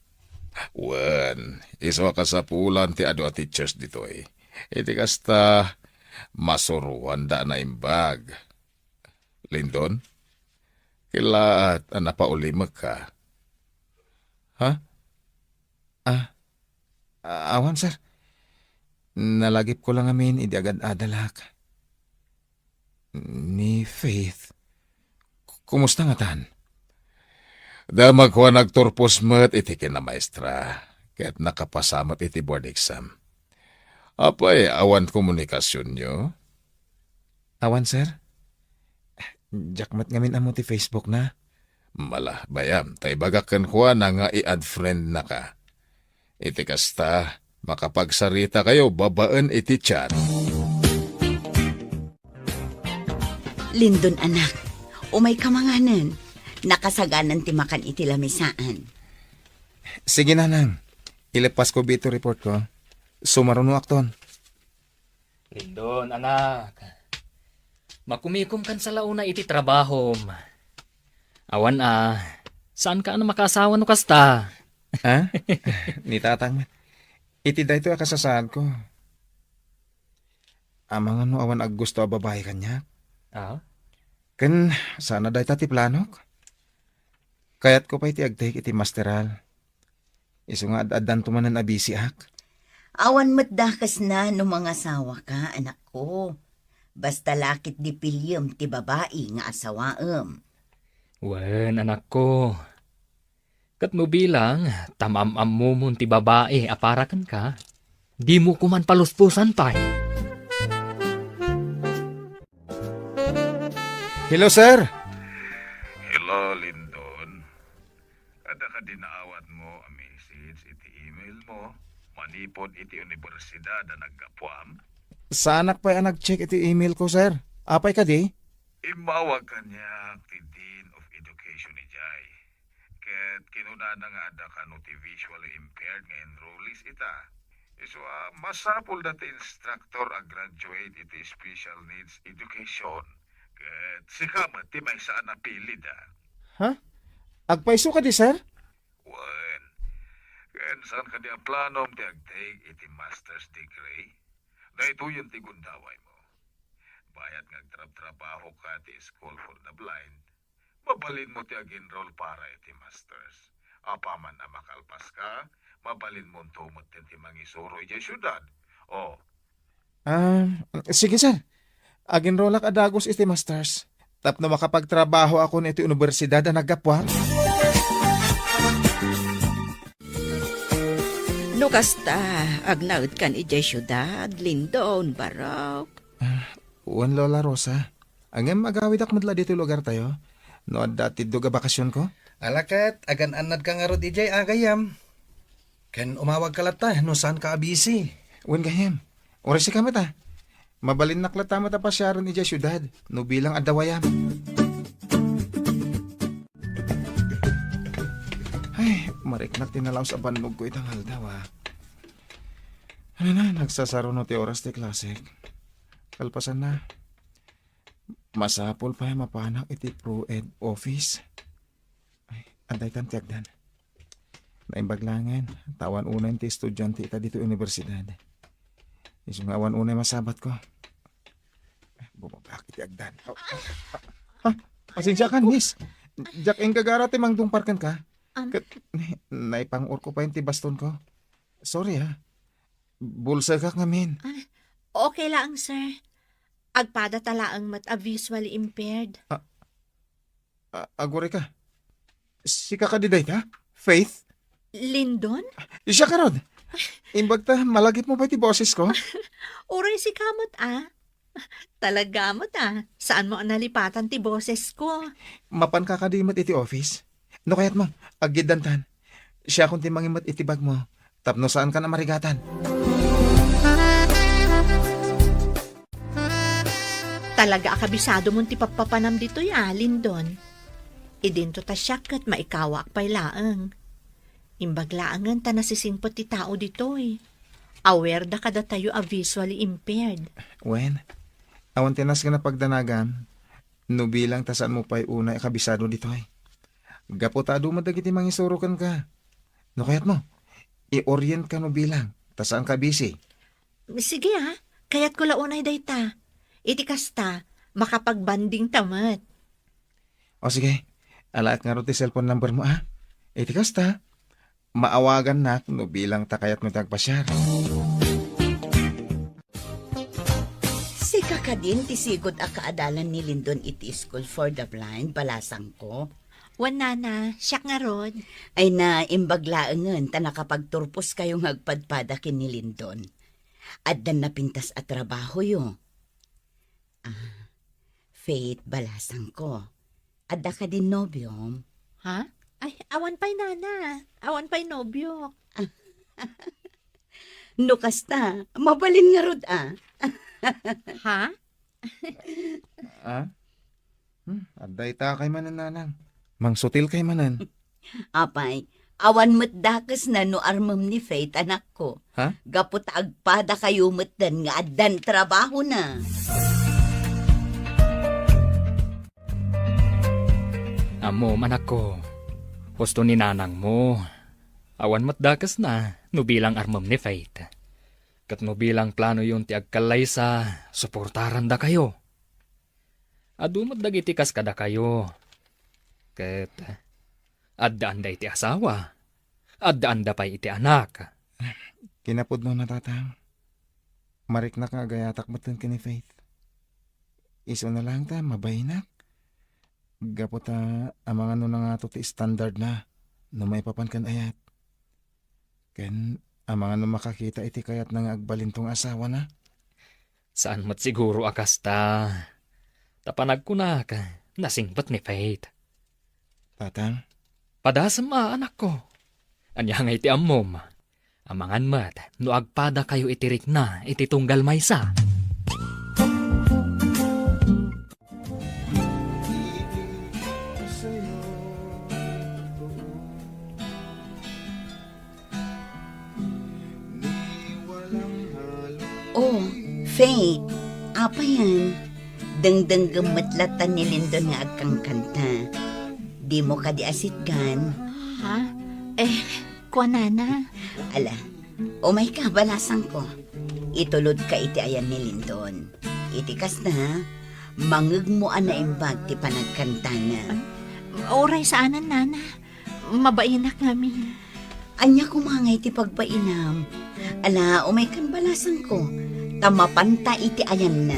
Wen, isu a kasapulan ti adu a teachers ditoy. Iti kasta, masuroanda a naimbag. Lindon, kellaat a napaulimekka. Ha? Ah, a-, awan, sir. Nalagipko la ngamin idi agad-adalak. Ni Faith, ku-, kumusta ngatan? Damagko a nagturpos met iti kinamaestra, ket nakapasa met iti board exam. Apay, awan komunikasionyo? Awan, sir. Diak met ngamin ammo ti Facebook na. Mala, bayam, ta ibagak kenkuana nga i-add friend na ka. Iti kasta, makapagsarita kayo babaen iti chat. Lindon, anak, umay ka manganen. Nakasaganan ti makan iti lamisaan. Sige, nanang. Ilepas ko bito report ko. Sumaruno akton. Lindon, anak. Makumikom kan sa launa iti trabahom. Awan a, saan ka a makaasawa no kasta? Ha? Ni tatang met. Iti daytoy a kasasaadko. Amangan no awan aggusto a babai kaniak. Ah? Ken sana dayta ti planok. Kayatko pay ti agtake iti masteral. Isu nga ad-addanto manen a bisiak. Awan met dakesna no mangasawaka, anakko. Basta la ketdi piliem ti babai nga asawaem. Wen, anakko. Ket no bilang ta maam-ammomon ti babai a para kenka, dimo koman palusposan pay. Hello, sir. Hello, Lindon. Adda kadi naawatmo a message iti email mo manipud iti universidad a naggapuam? Saanak pay a nag-check iti email ko, sir. Apay kadi? Immawag kaniak ti Dean of Education idiay. Ket kinunana nga adda kano ti visually impaired nga enrollees ita. Isu a, masapulda ti instructor a graduate iti special needs education. Ket sika met ti maysa a napilida. Ha? Agpayso kadi, sir? Wen, ken saan kadi a planom ti agtake iti master's degree? Daytoyen ti gundawaymo. Bayat nga agtrabtrabaho ka ti School for the Blind, mabalinmo ti ag-enroll para iti master's. Apaman a makalpaska, mabalinmonto metten ti mangisuro idiay siudad. O. Ah, sige, sir. Ag-enrollak a dagus iti master's tapno makapagtrabahokon iti universidad a naggapuak. No kasta, agnaedkan idiay siudad, Lindon, Barok. Ah, wen, Lola Rosa. Ngem agawidak met la ditoy lugartayo no adda tiddog a bakasionko. Ala ket, agan-annadka ngarud idiay a gayyem. Ken umawagka latta no saanka a busy. Wen gayyem. Uray sika met a. Mabalinnak latta met a pasiaren idiay siudad no bilang adda wayam. Ay, mariknak ti nalaus a bannogko ita nga aldaw a. Ano na, nagsasaruno ti oras ti klasek. Kalpasanna, masapul pay a mapanak iti pro-ed office. Ay, adda itan ti agdan. Naimbag laengen, ta awan unayen ti estudiante ita ditoy universidad. Isu nga awan unay masabatko. Bumabak iti agdan. Ha? Pasensiakan, miss. Diak inggagara ti mangdungpar kenka. Am? Ket naipang-orko pay ti bastonko. Sorry, ha. Bulsekak ngamin. Ah, okay laeng, sir. Agpadata laeng met a visually impaired. Ah, ah, aguray ka. Sika kadi dayta? Faith? Lindon? Siak ngarud. Imbag ta malagipmo pay ti bosesko? Uray sika met a. Talaga met a. Saanmo a nalipatan ti bosesko. Mapanka kadi met iti office? No kayatmo, aggiddantan. Siakon ti mangimmet iti bagmo tapno saankan a marigatan. Talaga a kabisadomon ti pappapanam ditoy a, Lindon. Idinto ta siak ket maikawaak pay laeng. Imbag laengen ta nasisingpet ti tao ditoy. Aware da kadatayo a visually impaired. Wen, awan ti nasken a pagdanagam no bilang ta saanmo pay unay a kabisado ditoy. Gapu ta adu met dagiti mangisuro kenka. No kayatmo, i-orientka no bilang ta saanka busy. Sige, ah. Kayatko la unay dayta. Iti kasta, makapag-bonding ta met. O sige, alaek ngarud ti cellphone number mo, ah. Iti kasta, maawagannak no bilang ta kayatmo ti agpasiar. Sika kadin ti sigud a kaadalan ni Lindon iti School for the Blind, balasangko? Wen, nana, siak ngarud. Ay na, imbag laengen ta nakapagturposkayo nga agpadpada ken ni Lindon. Addan napintas a trabahoyo. Ah, Faith, balasangko. Adda kadin nobiom? Ha? Ay, awan pay, nana. Awan pay nobiok. No kasta, mabalin ngarud, ah. Ha? Ah? Hmm, adda itakay manen, nanang. Mangsutilkay manen. Apay, awan met dakesna no armem ni Faith, anakko. Ha? Gapu ta agpadakayo metten nga addan trabahona. Ammom, anakko, husto ni nanangmo. Awan met dakesna no bilang armem ni Faith. Ket no bilang planoyon ti agkallaysa, suportarandakayo. Adu met dagiti kas kadakayo. Ket addaanda iti asawa. Addaanda pay iti anak. Kinapudnona, tatang. Mariknak nga agayatak metten ken ni Faith. Isuna laeng ta mabayinak. Gapu ta amangan no nangato ti standardna no maipapan ken ayat. Ken amangan no makakita iti kayatna nga agbalinto nga asawana. Saan met siguro a kasta. Ta panagkunak, nasingpet ni Faith. Tatang? Padasem a, anakko. Ania ngay ti ammom? Amangan met no agpadakayo iti rikna iti tunggal maysa. Apayen, dengdenggem met latta ni Lindon nga agkankanta. Dimo kadi asitgan? Ha? Eh, kuanana? Ala, umayka, balasangko. Itulodka iti ayan ni Lindon. Iti kasta, mangegmo a naimbag ti panagkantana. Uray saanen, nana. Mabainak ngamin. Ania koma ngay ti pagbainam? Ala, umaykan, balasangko, ta mapanta iti ayanna.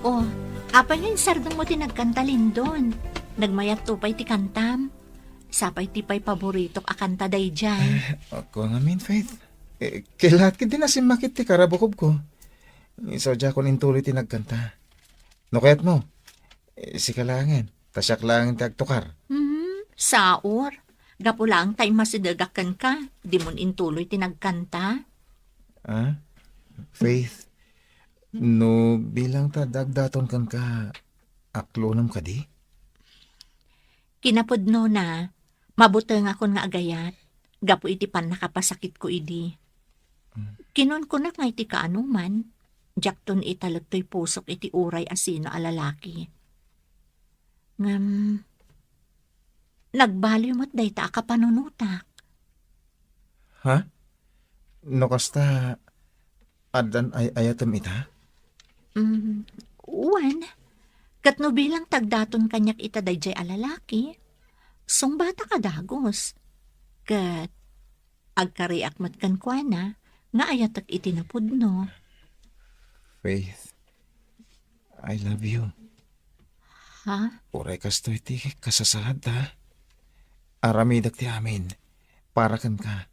Oh, apay nga insardengmo ti nagkanta, Lindon? Nagmayatto pay ti kantam. Sapay ti pay paboritok a kanta daydiay. Eh, ako ngamin, Faith. Eh, kailangan ket di nasimmakit ti karabukobko. Isu diakon intuloy ti nagkanta. No kayatmo, eh, sika laengen, ta siak laengen ti agtukar. Mhm, saor. Gapu laeng ta immasidegak kenka, dimon intuloy ti nagkanta. Ah? Faith, no bilang ta dagdaton kenka, aklonem kadi? Kinapudnona, mabutengakon nga agayat gapu iti pannakapasakitko idi. Hmm. Kinunkunak nga iti kaanoman, diakton italek toy pusok iti uray a sino a lalaki. Ngem, nagbaliw met dayta a kapanunotak. Ha? No kasta, addan ay-ayatem ita? Mm, wen, ket no bilang ta agdaton kaniak ita daydiay a lalaki, sungbatak a dagus. Ket agkariak met kenkuana nga ayatek iti napudno. Faith, I love you. Ha? Uray kastoy ti kasasaadta, aramidek ti amin para kenka,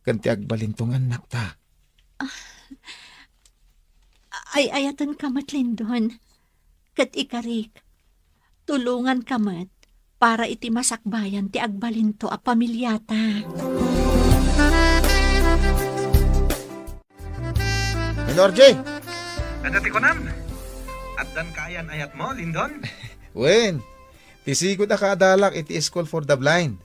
ken ti agbalinto nga annakta. Ah, ay-ayatenka met, Lindon. Ket ikarik, tulonganka met para iti masakbayan ti agbalinto a pamiliata. Hello, R J. Adda ti kunam? Addan kaayan-ayatmo, Lindon? Wen, ti sigud a kaadalak iti School for the Blind.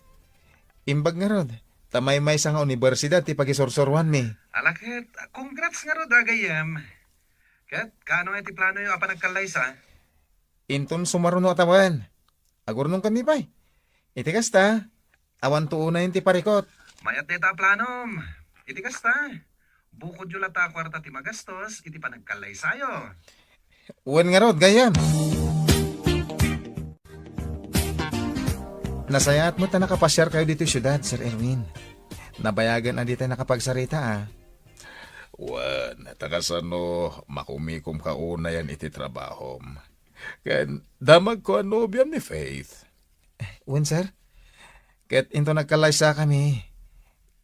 Imbag ngarud, ta maymaysa nga unibersidad ti pagisursuruanmi. Ala ket, congrats ngarud, a gayyem. Ket, kaano nga ti planoyo a panagkallaysa? Inton sumaruno a tawen, agurnongkanmi pay. Iti kasta, awanto unayen ti parikut. Mayat dayta a planom. Iti kasta, bukodyo latta a kuarta ti magastos iti panagkallaysayo. Wen ngarud, gayyem. Nasayaat met ta nakapasiarkayo ditoy siudad, Sir Erwin. Nabayagen a ditay nakapagsarita, a. Wen, ta kasano makumikomka unayen iti trabahom. Ken damagko a nobiam ni Faith. Wen, sir. Ket into nagkallaysakami,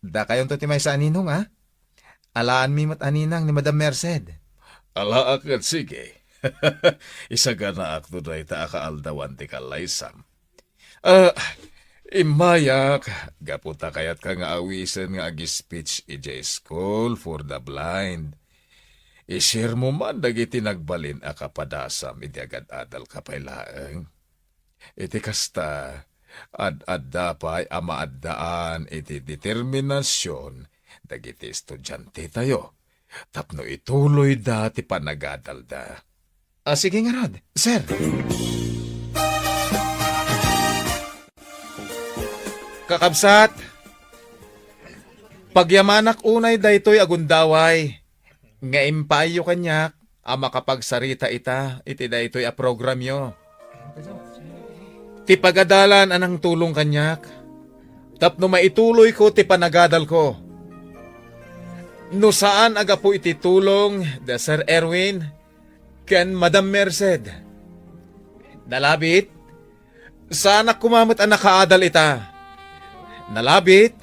dakayonto ti maysa a ninong, a? Alaanmi met a ninang ni Madam Merced. Ala a ket sige. Isaganaakto dayta a kaaldawan ti kallaysam. Ah, immayak, gapu ta kayatka nga awisen nga ag-speech idiay School for the Blind. I-share mo man dagiti nagbalin a kapadasam idi agad-adalka pay laeng. Iti kasta, ad-adda pay a maaddaan iti determinasion dagiti estudiantetayo tapno ituloyda ti panagadalda. Ah, sige ngarud, sir. Kakabsat, pagyamanak unay daytoy a gundaway nga impaayyo kaniak a makapagsarita ita iti daytoy a programyo. Ti pagadalan a nangtulong kaniak tapno maituloyko ti panagadalko. No saan a gapu iti tulong da Sir Erwin ken Madam Merced, nalabit, saanak koma met a nakaadal ita. Nalabit,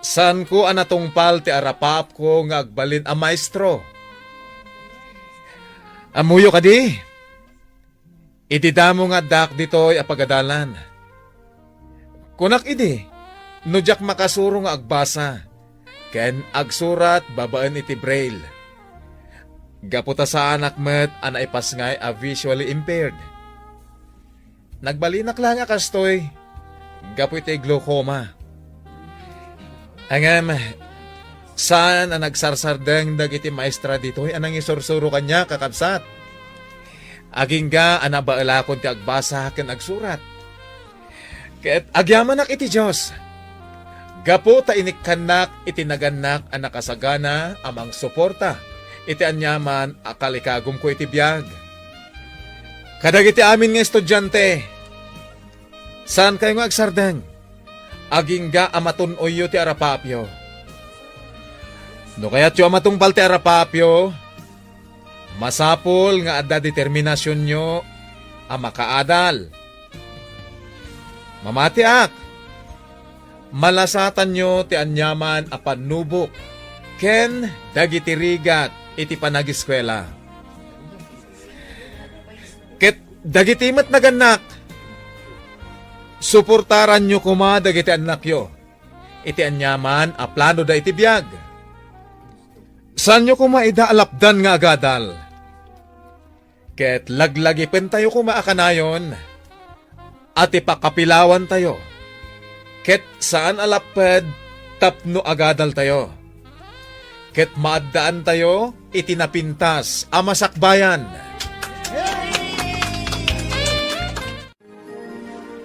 saanko a natungpal ti arapaapko nga agbalin a maestro. Ammoyo kadi, iti damo nga addaak ditoy a pagadalan, kunak idi no diak makasuro nga agbasa ken agsurat babaen iti braille. Gapu ta saanak met a naipasngay a visually impaired. Nagbalinak laeng a kastoy gapu iti glaucoma. Ngem, Saan a nagsarsardeng dagiti maestra ditoy a nangisursuro kaniak, kakabsat. Agingga a nabaelakon ti agbasa ken agsurat. Ket agyamanak iti Dios, gapu ta inikkannak iti nagannak a nakasagana a mangsuporta iti aniaman a kalikagumko iti biag. Kadagiti amin nga estudiante, saankayo nga agsardeng, agingga a matun-oyyo ti arapaapyo. No kayatyo a matungpal ti arapaapyo, masapul nga adda determinasionyo a makaadal. Mamatiak, malasatanyo ti aniaman a pannubok ken dagiti rigat iti panageskuela. Ket dagiti met nagannak, suportaranyo koma dagiti annakyo iti aniaman a planoda iti biag. Saanyo koma ida a lapdan nga agadal. Ket laglagipentayo koma a kanayon a ti pakapilawantayo ket saan a lapped tapno agadaltayo. Ket maaddaantayo iti napintas a masakbayan.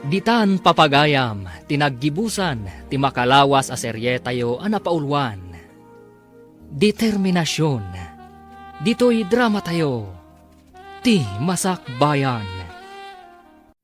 Ditan, papagayam, ti naggibusan ti makalawas a serietayo a napauluan, Determinasion. Ditoy dramatayo, Ti Masakbayan.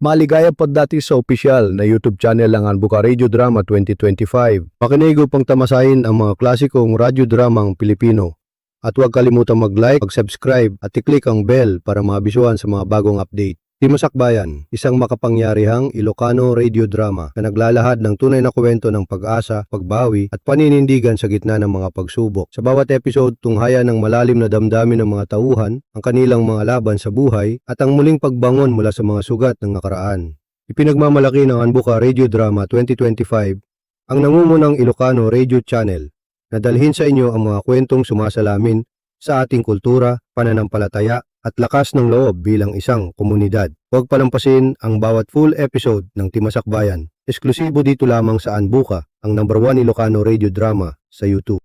Maligayam paddati sa opisyal na YouTube channel ng Anbuka Radio Drama twenty twenty-five. Makinig upang tamasain ang mga klasikong radyo dramang Pilipino. At huwag kalimutang mag-like, mag-subscribe, at i-click ang bell para maabisuhan sa mga bagong update. Ti Masakbayan, isang makapangyarihang Ilocano radio drama na naglalahad ng tunay na kwento ng pag-asa, pagbawi, at paninindigan sa gitna ng mga pagsubok. Sa bawat episode, tunghayan ng malalim na damdamin ng mga tauhan, ang kanilang mga laban sa buhay, at ang muling pagbangon mula sa mga sugat ng nakaraan. Ipinagmamalaki ng Anbuka Radio Drama twenty twenty-five, ang nangungunang Ilocano radio channel, na dalhin sa inyo ang mga kwentong sumasalamin sa ating kultura, pananampalataya, at lakas ng loob bilang isang komunidad. Huwag palampasin ang bawat full episode ng Ti Masakbayan. Esklusibo dito lamang sa Anbuka, ang number one Ilocano radio drama sa YouTube.